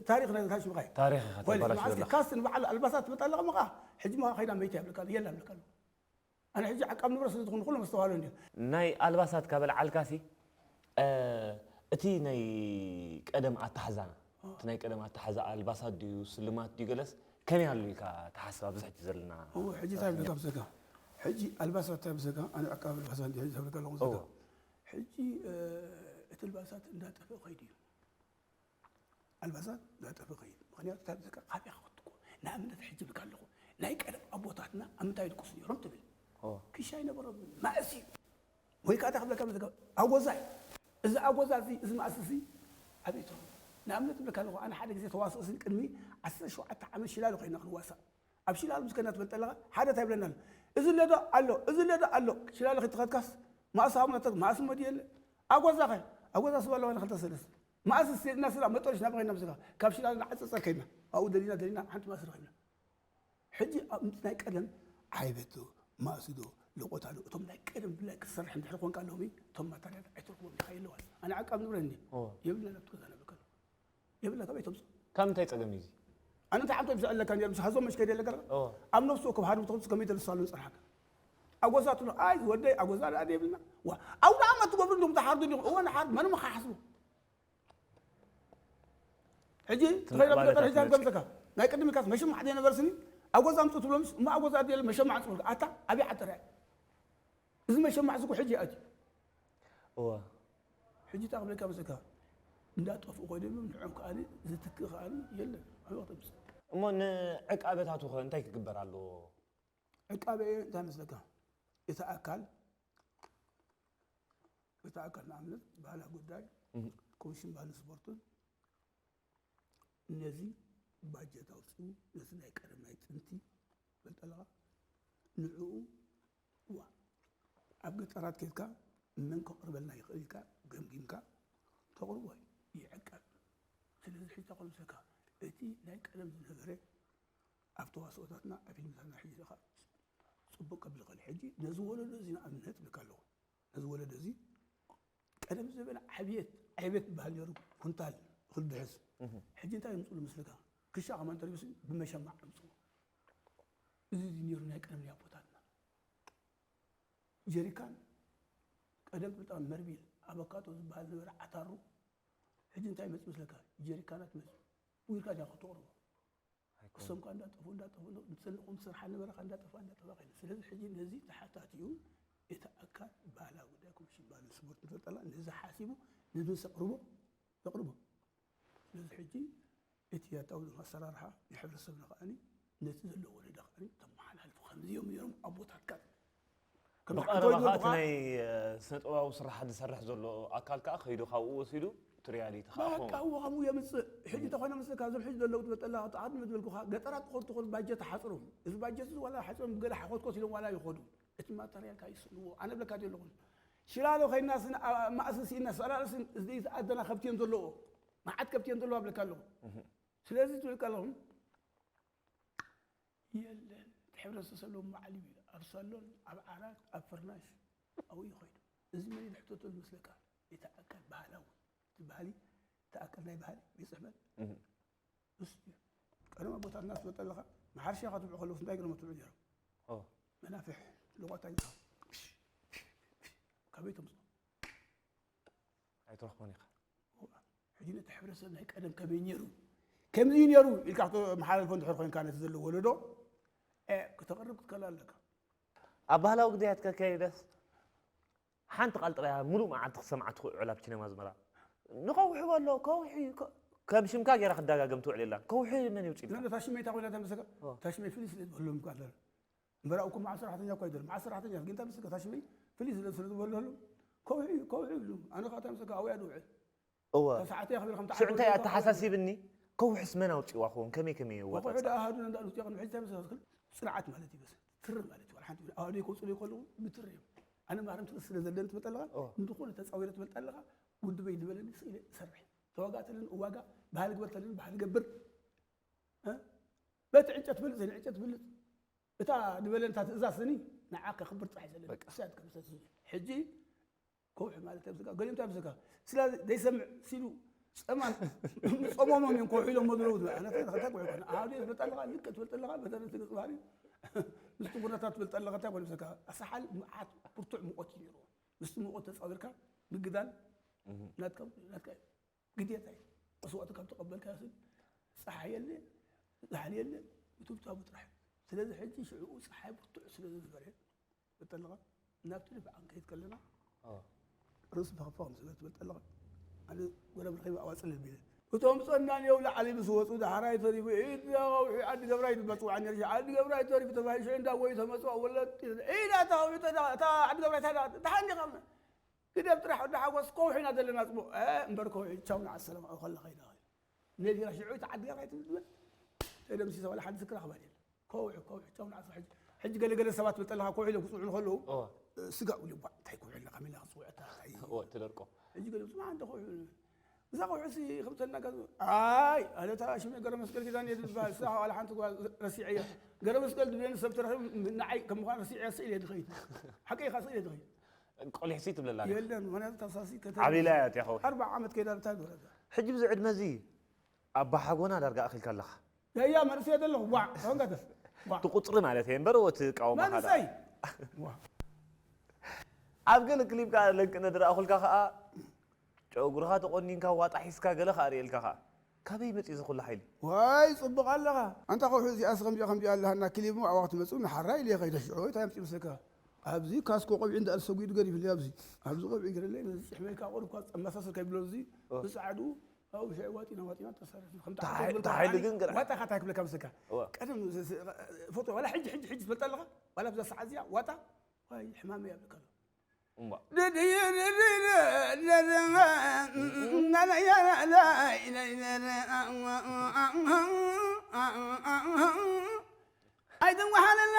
ታሪክ ናይ ታሽምካ እዩ ታሪክ ኢኻ ተባላሽ ዘለኻ ካስ ንባዕሉ ኣልባሳት ትመጣ ኣለኻ ምኻ ሕጂ ምኻ ከይዳ መይታ ይብልካ የላ ብልካ ኣሎ ኣነ ሕጂ ዓቃብ ንብረት ስለ ዝኾኑ ኩሎም ኣስተውሃሉ እንዲ ናይ ኣልባሳት ካብ ኣልዓልካሲ እቲ ናይ ቀደም ኣተሓዛና እቲ ናይ ቀደም ኣተሓዛ ኣልባሳት ድዩ ስልማት ድዩ ገለስ ከመይ ኣሎ ኢልካ ትሓስብ ኣብዚ ሕጂ ዘለና እዎ ሕጂ እንታይ ብለካ ብዘካ ሕጂ ኣልባሳት እንታይ ብዘካ ኣነ ዓቃብ ኣልባሳት እንዲ ሕጂ ተብለካ ኣለኹ ዘካ ሕጂ እቲ ኣልባሳት እንዳጠፍአ ከይዱ እዩ ኣልባሳት እንዳጠፍእ ኸይድ ምኽንያቱ እንታይ ብዘካ ካበይ ክኸትኩ ንኣብነት ሕጂ ብካ ኣለኹ ናይ ቀደም ኣቦታትና ኣብ ምንታይ ይድቅሱ ነይሮም ትብል ክሻ ይነበሮም ማእሲ ወይ ከዓ ክብለካ ብዘካ ኣጎዛ እዩ እዚ ኣጎዛ እዚ እዚ ማእሲ እዚ ኣበይ ትረኽቦ ንኣብነት ብለካ ኣለኹ ኣነ ሓደ ግዜ ተዋስኦ እዚ ቅድሚ ዓሰርተ ሸውዓተ ዓመት ሽላሉ ኮይና ክንዋሳእ ኣብ ሽላሉ ምስ ከና ትፈልጥ ኣለኻ ሓደ እንታይ ብለና ኣሎ እዚ ለዶ ኣሎ እዚ ለዶ ኣሎ ሽላሉ ከይትኸድካስ ማእሲ ሃሙና ማእሲ መዲ የለ ኣጎዛ ኸ ኣጎዛ ስባለዋና ክልተ ሰለስተ መኣስ ስቴድና ስላ መጠረሽ ናብ ኸይና ምስኻ ካብ ሽላ ንዓፀፀር ከይና ኣብኡ ደሊና ደሊና ሓንቲ መኣስ ረኺብና ሕጂ ኣብ ናይ ቀደም ዓይበቶ ማእስዶ ለቆታሉ እቶም ናይ ቀደም ብላይ ክትሰርሕ እንድሕር ኮንካ ኣለኹም እቶም ማታርያት ኣይትረክቦም ኢኻ የለዋን ኣነ ዓቃብ ንብረት እንዲ የብልና ናብቲ ገዛ ነብልካ የብልና ካበይ ተምፅኦ ካብ ምንታይ ፀገም እዩ እዚ ኣነ እንታይ ሓንቶ ይብዛዕ ኣለካ ነይሩ፣ ምስ ሃዞም መሽ ከይደ ኣለካ። ኣብ ነፍሲ ወከፍ ሃርቢ ተኹንስ ከመይ ተልሳሉ ንጽርሓካ። ኣጎዛ ትብሎ፣ ኣይ ወደይ ኣጎዛ ደኣ የብልና። ዋ፣ ኣውደ ዓመት ትገብሩ እንዲኹም ትሓርዱ እንዲኹም። እወ ንሓርድ፣ መን ምኻ ሓስቡ። ሕጂ ትኸይድ ኣብ ገጠር ሕጂ ከምዘካ። ናይ ቅድሚ ካስ መሸማዕ ዘይነበርስኒ፣ ኣጎዛ ኣምጽኡ ትብሎምስ፣ እሞ ኣጎዛ ድየለ መሸማዕ ጽቡልካ። ኣታ፣ ኣብይ ዓተር እያ። እዚ መሸማዕ ዝኩ ሕጂ ኣትዩ። እወ። ሕጂ እንታይ ክብለካ መሰካ? እንዳጠፍኡ ኮይኖም እዮም፣ ንዕኦም ከኣ ዝትክእ ከኣ የለን። ኣበይ ክተምጽእ? እሞ ንዕቃበታቱ ኸ እንታይ ክግበር ኣለዎ? ዕቃበ እንታይ መስለካ? እቲ ኣካል፣ እቲ ኣካል ንኣብነት ባህላ ጉዳይ፣ እህ። ኮሚሽን ባህልን ስፖርትን ነዚ ባጀት ኣውፅኡ፣ ነዚ ናይ ቀደም ናይ ጥንቲ፣ ፈልጠለኻ፣ ንዕኡ፣ እዋ፣ ኣብ ገጠራት ኬድካ መን ከቕርበልና ይኽእል ኢልካ ገምጊምካ ተቕርቦ ይዕቀብ። ስለዚ ሕጂ ተቐምሰካ፣ እቲ ናይ ቀደም ዝነበረ ኣብ ተዋስኦታትና፣ ኣብ ፊልምታትና ሕጂ ኢኻ ጽቡቕ ከብል ይኽእል። ሕጂ ነዚ ወለዶ እዚ ንኣብነት እብለካ ኣለኹ። ነዚ ወለዶ እዚ ቀደም ዝበለ ዓብየት፣ ዓብየት ዝበሃል ነይሩ፣ ኩንታል እኽሊ ድሕስ። እህ። ሕጂ እንታይ የምፅሉ ምስልካ? ክሻ ከማን ተሪቡስ ብመሸማዕ ኣምፅኡ። እዚ እዚ ነይሩ ናይ ቀደም ናይ ኣቦታትና። ጀሪካን ቀደም ብጣዕሚ መርቢል፣ ኣበካቶ ዝበሃል ነበረ ዓታሩ። ሕጂ እንታይ ይመጽእ መስለካ? ጀሪካናት መጽእ። ውይልካ ዲኻ ክትቕርቦ? ኣይኮነን። እሶም ከኣ እንዳጠፉ፣ እንዳጠፉ፣ ንሰንቆም ዝሰርሓ ነበረ ከኣ እንዳጠፋ፣ እንዳጠፋ ከይዱ። ስለዚ ሕጂ ነዚ ተሓታቲኡ እቲ ኣካል ባህላዊ ጉዳይ ኮሚሽን ባህልን ስፖርት ንፈልጠላ፣ ነዚ ሓሲቡ ነዚ ምስ ኣቕርቦ፣ ዘቕርቦ። ስለዚ ሕጂ እቲ ያታዊ ኣሰራርሓ ናይ ሕብረተሰብና ከኣኒ ነቲ ዘሎ ወለዶ ከኣኒ ተመሓላልፉ። ከምዚ እዮም ነይሮም ኣቦታትካ። ከም ብቐረባ ዝሓተወ ከዓ እቲ ዘለኹ ናይ፣ እ፣ ስነ ጥበባዊ ስራሓት ዝሰርሕ ዘሎ ኣካል ከዓ ከይዱ ካብኡ ወሲዱ እቲ ሪያሊቲ ከዓ በቃ ክኸውን። እዎ፣ ከምኡ የምፅእ። ሕጂ እንተኾይነ ምስልካ እዞም ሕጂ ዘለዉ ትበጠላ ተዓድሚ ዝበልኩኻ ገጠራት ክኾኑ ትኾኑ ባጀት ሓፅሮም። እዚ ባጀት እዚ ዋላ ሓፅሮም ብገለ ሓኾትኮት ኢሎም ዋላ ይኾዱ። እቲ ማተርያል ከዓ ይስእንዎ። ኣነ እብለካ ድየ ኣለኹ። ሽላሎ ኸይድናስ ን-፣ ኣ-፣ ማእሲ ስኢናስ ኣላእሲ እዚ ዝኣደና ከብቲ እዮም ዘለዎ። መዓት ከብቲ እዮም ዘለዎ እብለካ ኣለኹ። እህ። ስለዚ ትብልካ ኣለኹ። የለን። እቲ ሕብረተሰብ ሎም በዓል እዩ። ኣብ ሳሎን፣ ኣብ ዓራት፣ ኣብ ፍርናሽ ኣብኡ ይኸይዱ። እዚ መን እዩ ዝሕተተሉ መስለካ? እቲ ኣካል ባህላዊ። እቲ ባህሊ፣ እቲ ኣካል ናይ ባህሊ ቤት ጽሕፈት። እህ። እሱ እዩ። ቀደም ኣቦታትና ትፈልጥ ኣለኻ፣ መሓርሻ ኢኻ ትብዑ ከለውስ እንታይ ገይሮም ትብዑ ነይሮም? ኦ። መናፍሕ፣ ለቋታ ኢልካ። ካበይ ተምፅኦ? ኣይትረኽቦን ኢኻ። እዋ፣ ሕጂ ነቲ ሕብረተሰብ ናይ ቀደም ከመይ ነይሩ? ከምዚ እዩ ነይሩ ኢልካ ክተመሓላልፎ እንድሕር ኮይንካ ነቲ ዘሎ ወለዶ፣ እ፣ ክተቕርብ ክትከል ኣለካ። ኣብ ባህላዊ ግዳያት ከካይደስ ሓንቲ ቃል ጥራይ እያ፣ ምሉእ መዓልቲ ክትሰምዓ ትውዕል ኣብቲ ሲነማ ኣዝመራ። ንከውሒ በሎ፣ ከውሒ፣ ከ-፣ ከም ሽምካ ገይራ ክደጋገም ትውዕል የላን። ከውሒ መን የውፅእ ኢልካ? እታ ሽመይ እታ ኮይና ተምስካ፣ ኦ። እታ ሽመይ ፍልይ ስለ ዝበሎም እኮ ኣለና። እምበር ኣብኡ እኮ መዓል ሰራሕተኛ እኮ ኣይደለም። መዓል ሰራሕተኛ ግን ተምስካ፣ እታ ሽመይ ፍልይ ስለ፣ ስለ ዝበሎ፣ ከውሒ፣ ከውሒ ይብሉ። ኣነ ከዓ ተምስካ ኣብኡ እያ ዝውዕል። እወ። እታ ሰዓት እያ ክብል ከም ሽዑ እንታይ ተዓወተ ኣተሓሳሲብኒ? ከውሕስ መን ኣውፂዋ ኸውን? ከመይ ከመይ የዋጣ? ከውሒ ደኣ ኣሃዱ ነንዳ ኣንስትዮ ቅድሚ ሕጂ እንታይ መሰለካ? ጽንዓት ማለት እዩ፣ በስ ትሪ ማለት እዩ። ዋላ ሓንቲ ኣሃዱ ከውፅሉ ከለዉ ብትሪ እዮም። ኣነ ማርያም ትሪ ስለ ዘለኒ ትመጣ ኣለኻ፣ እወ። ንዝኾነ ተፃዊረ ትመጣ ኣለኻ፣ ውድበይ ዝበለኒ ስኢለ እሰርሕ። ተዋጋእተልን እዋጋ፣ ባህሊ ግበርተልን ባህሊ ገብር። እ? በቲ ዕንጨት ብልፅ፣ ዘይንዕንጨት ብልፅ። እታ ዝበለንታ ትእዛዝ ስኒ ንዓ ከኽብር ጥራሕ እዩ ዘለኒ። በቃ። እሳ እያ ትከብሰስ። ሕጂ ከውሒ ማለት ኣብ ስጋ፣ ገሊኦም እንታይ ኣብ ስጋ? ስላ ዘይሰምዕ ሲሉ ጸማም ጸሞሞም እዮም ከውሒ ኢሎም መብለዉ ዝብል። ኣነ እንታይ እንታይ ከውሒ ኮነ? ኣሃዱ እየ ትፈልጥ ኣለኻ፣ ልክዕ ትፈልጥ ኣለኻ፣ በተለይ እቲ ገጽ ባህሪ ምስቲ ኩነታት ትፈልጥ ኣለኻ፣ እንታይ ኮነ ብሰካ? ኣሳሓል መዓት ብርቱዕ ሙቐት እዩ ነይርዎ። ምስቲ ሙቐት ተጻዊርካ ምግዳል እህ። ናትካ፣ ናትካ እዩ። ግዴታ እዩ። መስዋእቲ ካብ ተቐበልካ ስል ጸሓይ የለ፣ ዛሕሊ የለ፣ ምትብታቡ ጥራሕ። ስለዚ ሕጂ ሽዕኡ ጸሓይ ብርቱዕ ስለ ዝነበረ፣ ትፈልጥ ኣለኻ? ናብቲ ድፋዕ ክንከይድ ከለና፣ ኣዎ። ርእሲ ብኸፋ ከም ዝብል ትፈልጥ ኣለኻ? ኣነ ጎረብ ረኺበ ኣዋፅእ ልቢለ። እቶም ጸናን የው ላዕሊ ምስ ወፁ፣ ዳሕራይ ተሪፉ፣ ኢድ ከውሒ ዓዲ ገብራይ ትበፅዋዕ ነርሽ፣ ዓዲ ገብራይ ተሪፉ ተባሂሉ፣ ሽዑ እንዳ ወዩ ተመፅዋ፣ ወለድ፣ ኢዳ እታ ከውሒ ተዳ-፣ እታ ዓዲ ገብራይ ተዳ-፣ ደሓን ዲኻ? ግደፍ ጥራሕ ወዲ ሓጎስ፣ ከውሒ ኢና ዘለና፣ ፅቡቕ። እ፣ እምበር ከውሒ፣ ቻው፣ ንዓ ሰላም፣ ኣብኡ ከላ ኸይዳ፣ ኸይዳ። ነዚራ ሽዑ፣ እታ ዓዲ ገብራይ ትብል፣ ተደምሲሳ፣ ዋላ ሓንቲ ዝክራ ክባል የለን። ከውሒ፣ ከውሒ፣ ቻው፣ ንዓ፣ ሕጂ፣ ሕጂ ገለ፣ ገለ ሰባት ትብል ኣለኻ፣ ከውሒ ኢሎም ክፅውዑ ከለዉ፣ እወ። እ፣ ስጋእ ኢሉ፣ ቧ፣ እንታይ ከውሒ ኣለካ፣ ሜላ ክፅውዕ፣ እታ፣ እንታይ፣ እወ፣ ትደርቆ። ሕጂ ገለ፣ ስማ፣ እንተ ከውሒ፣ እዛ ከውሒ ሲ፣ ከምተና፣ ኣይ፣ ኣለ፣ እታ ሽመ ገረ መስቀል ኪዳን እየ ዝበሃል፣ እሳ፣ ዋላ ሓንቲ ጓል ረሲዐ እየ። ገረ መስቀል ድብለኒ ሰብ ተረኺቡ፣ ንዓይ ከም ምዃን ረሲዐ ስኢለ እየ ዝኸይድ። ሓቀይ ኢኻ፣ ስኢለ እየ ዝኸይድ። ቆሊሕሲ ትብለላ ዲኻ? የለን፣ ምኽንያቱ ታሳሲ ከተማ ዓብይላ እያ እቲኣ ከውሒ። ኣርባዓ ዓመት ከይዳ እንታይ ገረታ? ሕጂ ብዚ ዕድመ እዚ ኣባሓጎና ዳርጋ ኣኺልካ ኣለኻ። ያያ መንእሰይ ዘለኹ ዋዕ ተንቀተስ ዋዕ እቲ ቁፅሪ ማለት እየ እምበር እቲ ቃወማኻ ደኣ። መንእሰይ ዋዕ ኣብ ገለ ክሊፕ ከዓ ለንቅነ ዝረኣኹልካ ከዓ ጨጉርኻ ተቆኒንካ ዋጣ ሒዝካ ገለ ከዓ ርእየልካ ከዓ ካበይ መፅኡ እዚ ኩሉ ሓይሊ? ዋይ ጽቡቕ ኣለኻ ኣንታ ከውሒ እዚኣስ ከምዚኣ ከምዚኣ ኣለሃና ክሊፕ ሞ ኣብኣ ክትመጽኡ ንሓራ ኢለ ከይደ ሽዑ እንታይ ኣምፅኡ ምስለካ ኣብዚ ካስኮ ቆቢዕ እንዳኣል ሰጒዱ ገዲፍለይ ኣብዚ ኣብዚ ቆቢዕ ገለለይ ነዚ ጭሕመይ ካብ ቁሩብ ካብ መሳሰል ከይብሎ እዚ ብጻዕዱ ኣብኡ ሽዑ ዋጢና ዋጢና ተሳረፍና ከም ተሓ- ተሓይሉ ግን ግራ- ዋጣ ካታይ ክብለካ ምስለካ እዋ። ቀደም ፎቶ ዋላ ሕጂ ሕጂ ሕጂ ትፈልጣ ኣለኻ ዋላ ብዛ ሰዓት እዚኣ ዋጣ ዋይ ሕማመይ ኣብለካ ኣሎ እምባ። ኣይትንጓሓለላ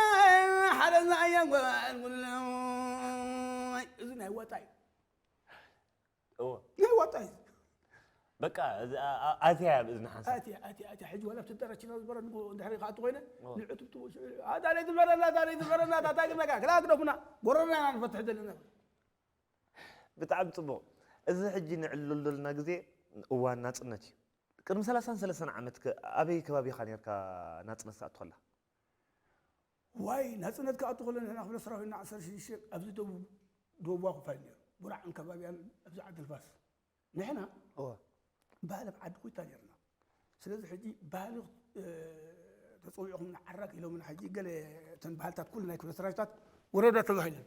ሓረዛ እያ ጓል ጉለይ እዚ ናይ ዋጣ እዩ እዎ። ናይ ዋጣ እዩ በቃ እዚ ኣ- ኣ- ኣትያ ኣብ እዝኒ ሓንሳብ ኣትያ ኣትያ ኣትያ ሕጂ ዋላ ብትጠረችና ዝበረ ንጎ እንድሕሪ ከኣቱ ኮይነ እዎ። ንዕቱብ ትቦ ሽዑ ኣታ ደይ ትበረና ኣታ ደይ ትበረና ኣታ ታይ ግመጋ ክላ ግደፉና ጎረና ኢና ንፈትሕ ዘለና ብጣዕሚ ፅቡቕ። እዚ ሕጂ ንዕልሉ ዘለና ግዜ እዋን ናፅነት እዩ። ቅድሚ ሰላሳን ሰለስተን ዓመት ከ ኣበይ ከባቢ ኢኻ ነርካ ናፅነት ትኣቱ ከላ? ዋይ ናፅነት ክኣቱ ከሎ ንሕና ክፍለ ሰራዊትና ዓሰርተ ሽዱሽተ ኣብዚ ደቡብ ደቡባዊ ክፋል ነይሩ። ቡራዕን ከባቢያን ኣብዚ ዓዲ ንፋስ። ንሕና እወ። ባህሊ ኣብ ዓዲ ኮይታ ነርና። ስለዚ ሕጂ ባህሊ እ፣ ተፀዊዕኹም ንዓራግ ኢሎምና ሕጂ ገለ እተን ባህልታት ኩሉ ናይ ክፍለ ሰራዊታት ወረዳ ተባሂለን።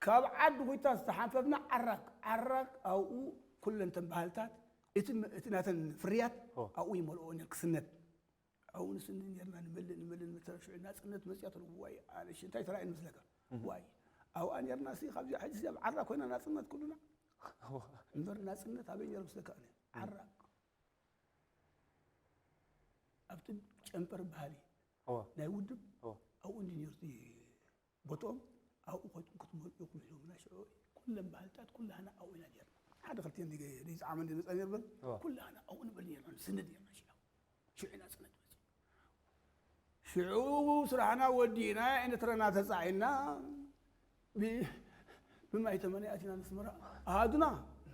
ካብ ዓዲ ኮይታ ዝተሓንፈፍና ዓራግ ዓራግ ኣብኡ ኩለን ተን ባህልታት እቲ እቲ ናተን ፍርያት ኦ። ኣብኡ ይመልኦ ነን ክስነድ ኣብኡ ንስንድ ነርና ንመልእ ንመልእ ንመተረፍሽዑ ናፅነት መፅያ ተለዎ ዋይ ኣነ ሽንታይ ተራእየ ንመስለካ ዋይ ኣብኣ ነርና ሲ ካብዚኣ ሕጂ ኣብ ዓራ ኮይና ናፅነት ኩሉና እምበር ናፅነት ኣበይ ነሩ ምስለካ ኣነ ዓራ ኣብቲ ጨንፈር ባህሊ እወ። ናይ ውድብ እወ። ኣብኡ እንዲ ነሩ ቦትኦም ኣብኡ ኮይትኩም ክትመልኡ ኢኹም ኢሎምና ሽዑ ኩለን ባህልታት ኩላህና ኣብኡ ኢና ነርና ሓደ ክልቲኤን ዘይፀዓመ እንዲ መፃ ነርበን እወ። ኩላህና ኣብኡ ንበል ነርና ንስንድ ነርና ሽዑ ሽዑ ኢና ፅነት መፅኡ ሽዑ ስራሕና ወዲእና ኤርትራና ተፃዒና ብ- ብማይ ተመን ኣቲና ንስመራ ኣሃዱና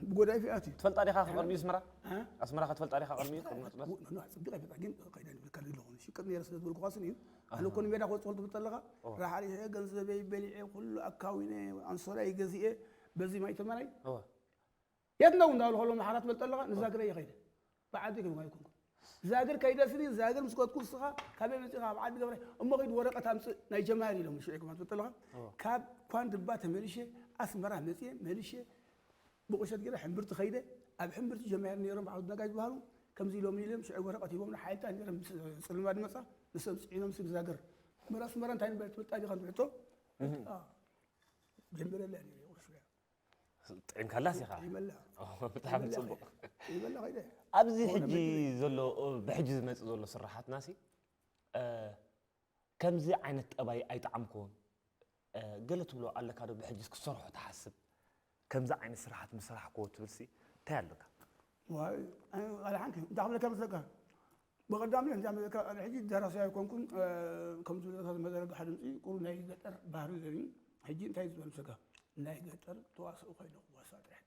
ብጎዳይፍ ኣትዩ ትፈልጣ ዲኻ ቅድሚኡ ኣስመራ እ? ኣስመራ ክትፈልጣ ዲኻ ቅድሚኡ ቅድሚ ናፅነት ኖ፣ ኖ፣ ጽቡቕ ኣይፈታ ግን ከይደ ንብልካ ኣለኹ ሽቅር ነይረ ስለ ዝበልኩ ኳስን እዩ ኣነ እኮ ንሜዳ ክወፅእ ከሎ ትፈልጠ ኣለኻ ራሓሪሐ ገንዘበይ በሊዐ ኩሉ ኣካዊነ ኣንሶላይ ገዚኤ በዚ ማይ ተመናይ እወ የት ነው እንዳበሉ ከሎ መሓራ ትፈልጠ ኣለኻ ንዛግረ እየ ከይደ ብዓዲ ከይማ ይኮንኩ ዛግር ከይደ ስኒ ዛግር ምስ ከትኩ ንስኻ ካበይ መፂኻ ኣብ ዓዲ ገብረ እሞ ከይድ ወረቀት ኣምፅእ ናይ ጀማሪ ኢሎም ሽዑ ከማ ትፈልጠ ኣለኻ ካብ ኳንድባ ተመሊሸ ኣስመራ መፅየ መሊሸ ብቑሸት ገይረ ሕምብርቲ ከይደ ኣብ ሕምብርቲ ጀማሪ ነይሮም በዓል ነጋሽ ዝበሃሉ ከምዚ ኢሎም ኢሎም ሽዑ ወረቀት ሂቦም ንሓይልታ ነይሮም ጽልማ ድመፃ ንሶም ፅዒኖም ስብ ዛግር መራ ኣስመራ እንታይ ንበር ትፈልጣ ዲኻ ትሕቶ ጀምረለያ ነይረ ቁርሽ ጥዒምካላስ ኢኻ ይመላ ኦ፣ ብጣዕሚ ፅቡቅ ይመላ ከይደ ኣብዚ ሕጂ ዘሎ ብሕጂ ዝመፅእ ዘሎ ስራሓትና ሲ እ፣ ከምዚ ዓይነት ጠባይ ኣይጠዓምኩዎን እ፣ ገለ ትብሎ ኣለካ ዶ ብሕጂስ ክሰርሖ ትሓስብ ከምዚ ዓይነት ስራሓት ምስራሕክዎ ትብል ሲ እንታይ ኣለካ ዋይ ኣይ፣ ኣለ ሓንቲ እንታይ ክብለካ መስለካ ብቐዳሚ እንታይ መስለካ ኣነ ሕጂ ደራሲ ኣይኮንኩን እ፣ ከም ዝብለካ መዘረግሓ ድምፂ ቁሩ ናይ ገጠር ባህሪ ዘርኢ ሕጂ እንታይ ዝበል መስለካ ናይ ገጠር ተዋስኦ ኮይነ ክዋሳ ጥራሕ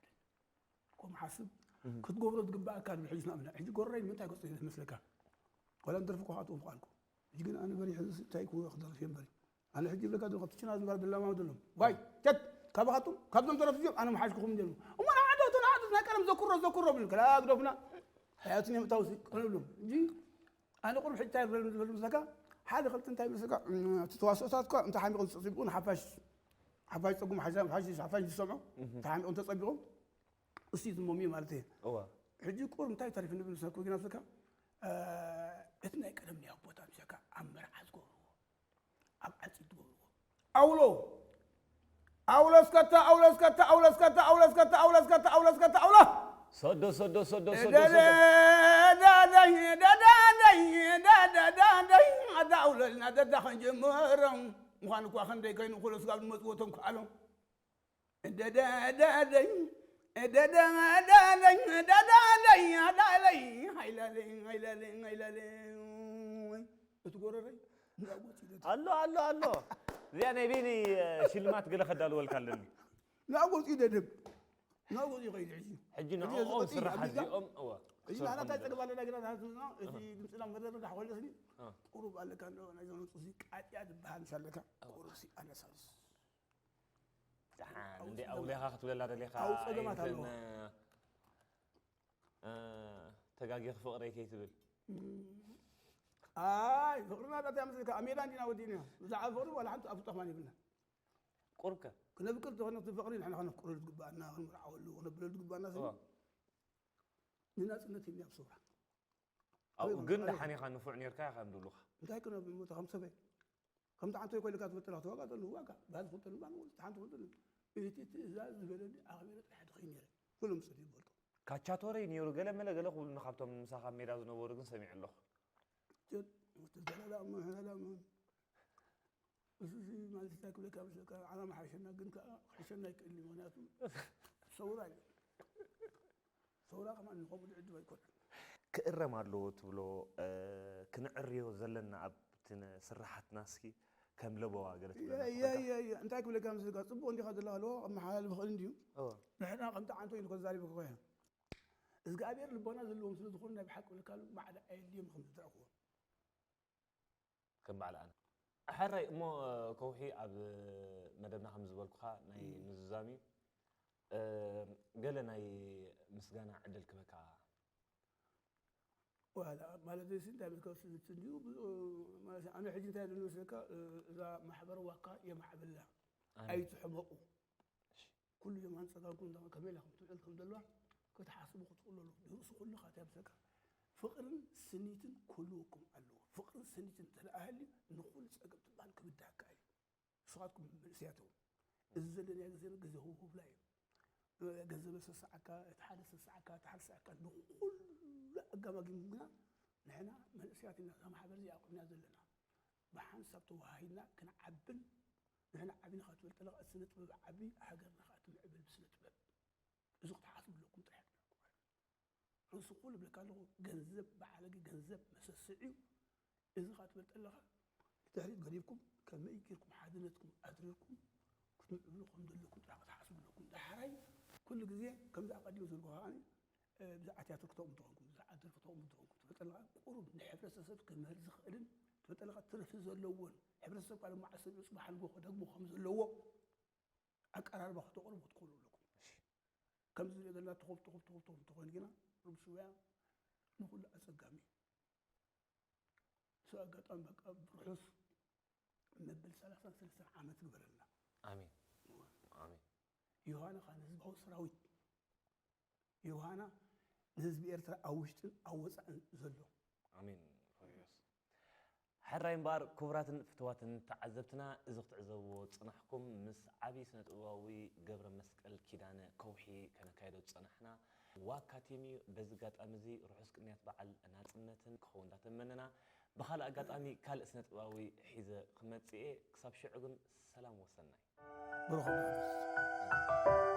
ከምኡ ሓስብ ክትገብሮ ዝግባኣካ ድብል ሕጂ ንኣብነት ሕጂ ጎረይ ንምንታይ ገፁ ይመስለካ ዋላ ንደርፊ እኮ ካትኡ ምኳንኩ ሕጂ ግን ኣነ በሪሕ እዚ እንታይ ክው ክደርፍ እየ በሪ ኣነ ሕጂ ብለካ ዶ ካብቲ ችና ዝምባር ብላማ ዘለኹም ዋይ ቸት ካባኻትኩም ካብዞም ደረፍቲ እዚኦም ኣነ ምሓሽኩኹም እንዲኦም እሞ ንዓዶ እቲ ንዓዶ ናይ ቀደም ዘኩሮ ዘኩሮ ብል ከላ ግደፉና ሕያትን እዮም እታውሲ ቅንብሎም እንጂ ኣነ ቁሩብ ሕጂ እንታይ ዝበል ዝበል ምስለካ ሓደ ክልተ እንታይ ምስለካ እቲ ተዋስኦታት እኳ እንተ ሓሚቑ ዝፅብቁ ንሓፋሽ ሓፋሽ ፀጉም ሓፋሽ ሓፋሽ ዝሰምዑ እንተ ሓሚቑ እንተፀቢቑ እሱ ዝሞሚ ማለት እዩ እወ ሕጂ ቁር እንታይ ተሪፍ ንብል ሰኩ ግን ኣብሰካ እቲ ናይ ቀደም ናይ ኣቦታ ምሸካ ኣብ መርዓ ዝገብርዎ ኣብ ዓፂድ ዝገብርዎ ኣውሎ ኣውሎ እስከተ ኣውሎ እስከተ ኣውሎ እስከተ ኣውሎ እስከተ ኣውሎ እስከተ ኣውሎ እስከተ ኣውሎ ሰዶ ሰዶ ሰዶ ሰዶ ዳዳይ ሰዶ ዳዳይ ዳዳይ ዳዳይ ኣዳ ኣውሎ ኢልና ደዳ ከንጀምሮም ምዃን እኳ ክንደይ ከይኑ ኩሉ ስጋብ ዝመፅዎ ተንኳሎም ደደደደይ ደደደደይ ደደደይ ኣዳለይ ሃይላለይ ሃይላለይ ሃይላለይ እቲ ጎረረይ እንዳጎት ይደት ኣሎ ኣሎ ኣሎ እዚኣ ናይ በይነይ ሽልማት ገለ ከዳልወልካ ኣለኒ ናጎት ይደድብ ናጎት ይኸይድ ሕጂ ሕጂ ንዕኦም ስራሕ እዚኦም እወ እዚ ትሰርሖም ናህና እንታይ ነገር። ጸገም ኣለና ግና ናህና እቲ ድምፅና መረዳዳሕ ኮይነስኒ አ። ቁሩብ ኣለካ እንዶ ናይ ዘመን ፅዚ ቃጢያ ዝበሃል ምስ ኣለካ ቁሩብ ሲ ኣነሳስ ደሓን እንደ ኣውሊኻ ክትብለላ ደሊኻ ኣው ጸገማት ኣለዎ። ኣይንተን፣ እ፣ ተጋጊኺ ፍቕረይ ከይትብል። ኣይ ፍቕርና ዳታ ምስልካ ኣብ ሜዳ እንዲና ወዲእና ብዛዕባ ፍቕሪ ዋላ ሓንቲ ኣፍልጦ ከማን የብልና። ቁርብከ ክነፍቅር ተኾነ እቲ ፍቕሪ ንሕና ከነፍቅረሉ ዝግባኣና ክንምርዓወሉ ክነብለሉ ዝግባኣና ስኒ እዋ። ንናፅነት ሂብኒ ኣብ ሰውራ ኣብኡ ግን ደሓን ኢኻ ንፉዕ ኔርካ ኢኻ እዮም ዝብሉኻ እንታይ ክነብ ሞተ ከም ሰበይ ከምቲ ሓንቲ ኮይልካ ትፈልጠላ ክትዋጋ ተሉ ዋጋ ባህል ትፈልጠሉ ባህል ትፈልጠሉ ሓንቲ ትፈልጠሉ እቲ ትእዛዝ ዝበለኒ ኣኽቢረ ጥራሕ ድኸይ ነይረ ኩሎም ሰብ ይፈልጡ ካቻቶረይ ነይሩ ገለ መለ ገለ ክብሉኒ ካብቶም ምሳኻ ኣብ ሜዳ ዝነበሩ ግን ሰሚዐ ኣለኹ ጀድ ተዘላላ እሞ ሕና ዳሞ እዚ ማለት እንታይ ክብለካ ምስለካ ዓላማ ሓሸና ግን ከዓ ክሕሸና ይክእል እዩ ምክንያቱ ሰውራ እዩ ሰውራ ከማን ንኸምኡ ዝዕድብ ኣይኮነን ክእረም ኣለዎ ትብሎ እ፣ ክንዕርዮ ዘለና ኣብቲ ነ- ስራሓትና እስኪ ከም ለበዋ ገለ ትብለና ትኽእል ዶ? እንታይ ክብለካ ምስለካ ፅቡቅ እንዲካ ዘለካ ኣለዎ ከመሓላልፍ ይኽእል እንድዩ እወ። ንሕና ከምቲ ዓንቶ ኢሉ ከዛሪበካ ኮያ እግዚኣብሔር ልቦና ዘለዎም ስለ ዝኾኑ ናይ ብሓቂ ብለካ ማዕዳ ኣየድልዮም ከም ዝድረኽዎ ከም በዓል ኣነ። ሕራይ እሞ ከውሒ ኣብ መደብና ከም ዝበልኩኻ ናይ ምዝዛም እዩ። ገለ ናይ ምስጋና ዕድል ክበካ። ዋላ ማለት እዚ እንታይ መስከስ እንዲዩ ኣነ ሕጂ እንታይ ዝመስለካ እዛ ማሕበር ዋካ የማዕብላ ኣይትሕመቁ ኩሉ የማን ጸጋምኩም ከመይ ኢላ ከም ትውዕል ከም ዘለዋ ክትሓስቡ ክትኽእሉ ኣለኩም። ንርእሱ ኩሉ ካትያ ብሰካ ፍቕርን ስኒትን ክህልወኩም ኣለዎ። ፍቕርን ስኒትን እንተ ደኣ ሃልዩ ንኹሉ ጸገም ትበሃል ክብድሃካ እዩ። ንስኻትኩም መንእሰያት እውን እዚ ዘለናዮ ግዜ ግዜ ህውህብላ እዩ። ገንዘብ ሰስዓካ፣ እቲ ሓደ ሰስዓካ፣ እቲ ሓደ ሰስዓካ፣ ንኹሉ ኣጋማጊሙ ግና ንሕና መንእሰያት ኢና እዛ ማሕበር እዚኣ ኣቑምና ዘለና። ብሓንሳብ ተወሃሂድና ክንዓብን ንሕና ዓቢና ካብ ትብል ጠለቕ እቲ ስነ ጥበብ ዓቢ ሃገርና ከዓ ትምዕብል ብስነ ጥበብ እዚ ክትሓስቡ ኣለኩም ጥራሕ ይብለኩም ርእሱ ኩሉ ብለካ ኣለኹ ገንዘብ ብዓለጊ ገንዘብ መሰስዕ እዩ እዚ ከዓ ትብል ጠለኻ ንድሕሪት ገዲፍኩም ከመይ ጌርኩም ሓድነትኩም ኣድሪርኩም ክትምዕብሉ ከም ዘለኩም ጥራሕ ክትሓስቡ ኣለኩም ዳሕራይ ኩሉ ግዜ ከምዚ ኣቀዲሙ ዝብልኩ ከዓ ብዛዕባ ቲያትር ክተቕሙ ትኾንኩም ብዛዕባ ደርፊ ክተቕሙ ትኾንኩም ትብል ጠለኻ ቁሩብ ንሕብረተሰብ ክምህር ዝኽእልን ትብል ጠለኻ ትርፊ ዘለዎን ሕብረተሰብ ካልእ መዓስ ሰሚዑ ፅባሕ ንግሆ ክደግሞ ከም ዘለዎ ኣቀራርባ ከተቕርቡ ክትኽእሉ ኣለኩም። ከምዚ ዝሪኦ ዘለና ተኾብ ተኾብ ተኾብ ተኾብ እንተኾይኑ ግና ሩብ ሽውያ ንኹሉ ኣጸጋሚ እዩ። ንሱ ኣጋጣሚ በቃ ብርሑስ መበል ሰላሳን ሰለስተን ዓመት ግበረልና። ኣሜን። ኣሜን። ዮሃና ኻን ህዝባዊ ሰራዊት ዮሃና ንህዝቢ ኤርትራ ኣብ ውሽጥን ኣብ ወጻእን ዘሎ ኣሜን። ሮይስ። ሕራይ እምበኣር ክቡራትን ፍትዋትን ተዓዘብትና እዚ ክትዕዘብዎ ዝጸናሕኩም ምስ ዓቢ ስነ ጥበባዊ ገብረ መስቀል ኪዳነ ከውሒ ከነካይዶ ዝጸናሕና ዋካ ቲም እዩ። በዚ ኣጋጣሚ እዚ ርሑስ ቅንያት በዓል ናጽነትን ክኸውን እንዳተመነና ብኻልእ ኣጋጣሚ ካልእ ስነ ጥበባዊ ሒዘ ክመጽእ እየ። ክሳብ ሽዑ ግን ሰላም ወሰናይ። ብሩኽ ኣምላኽ።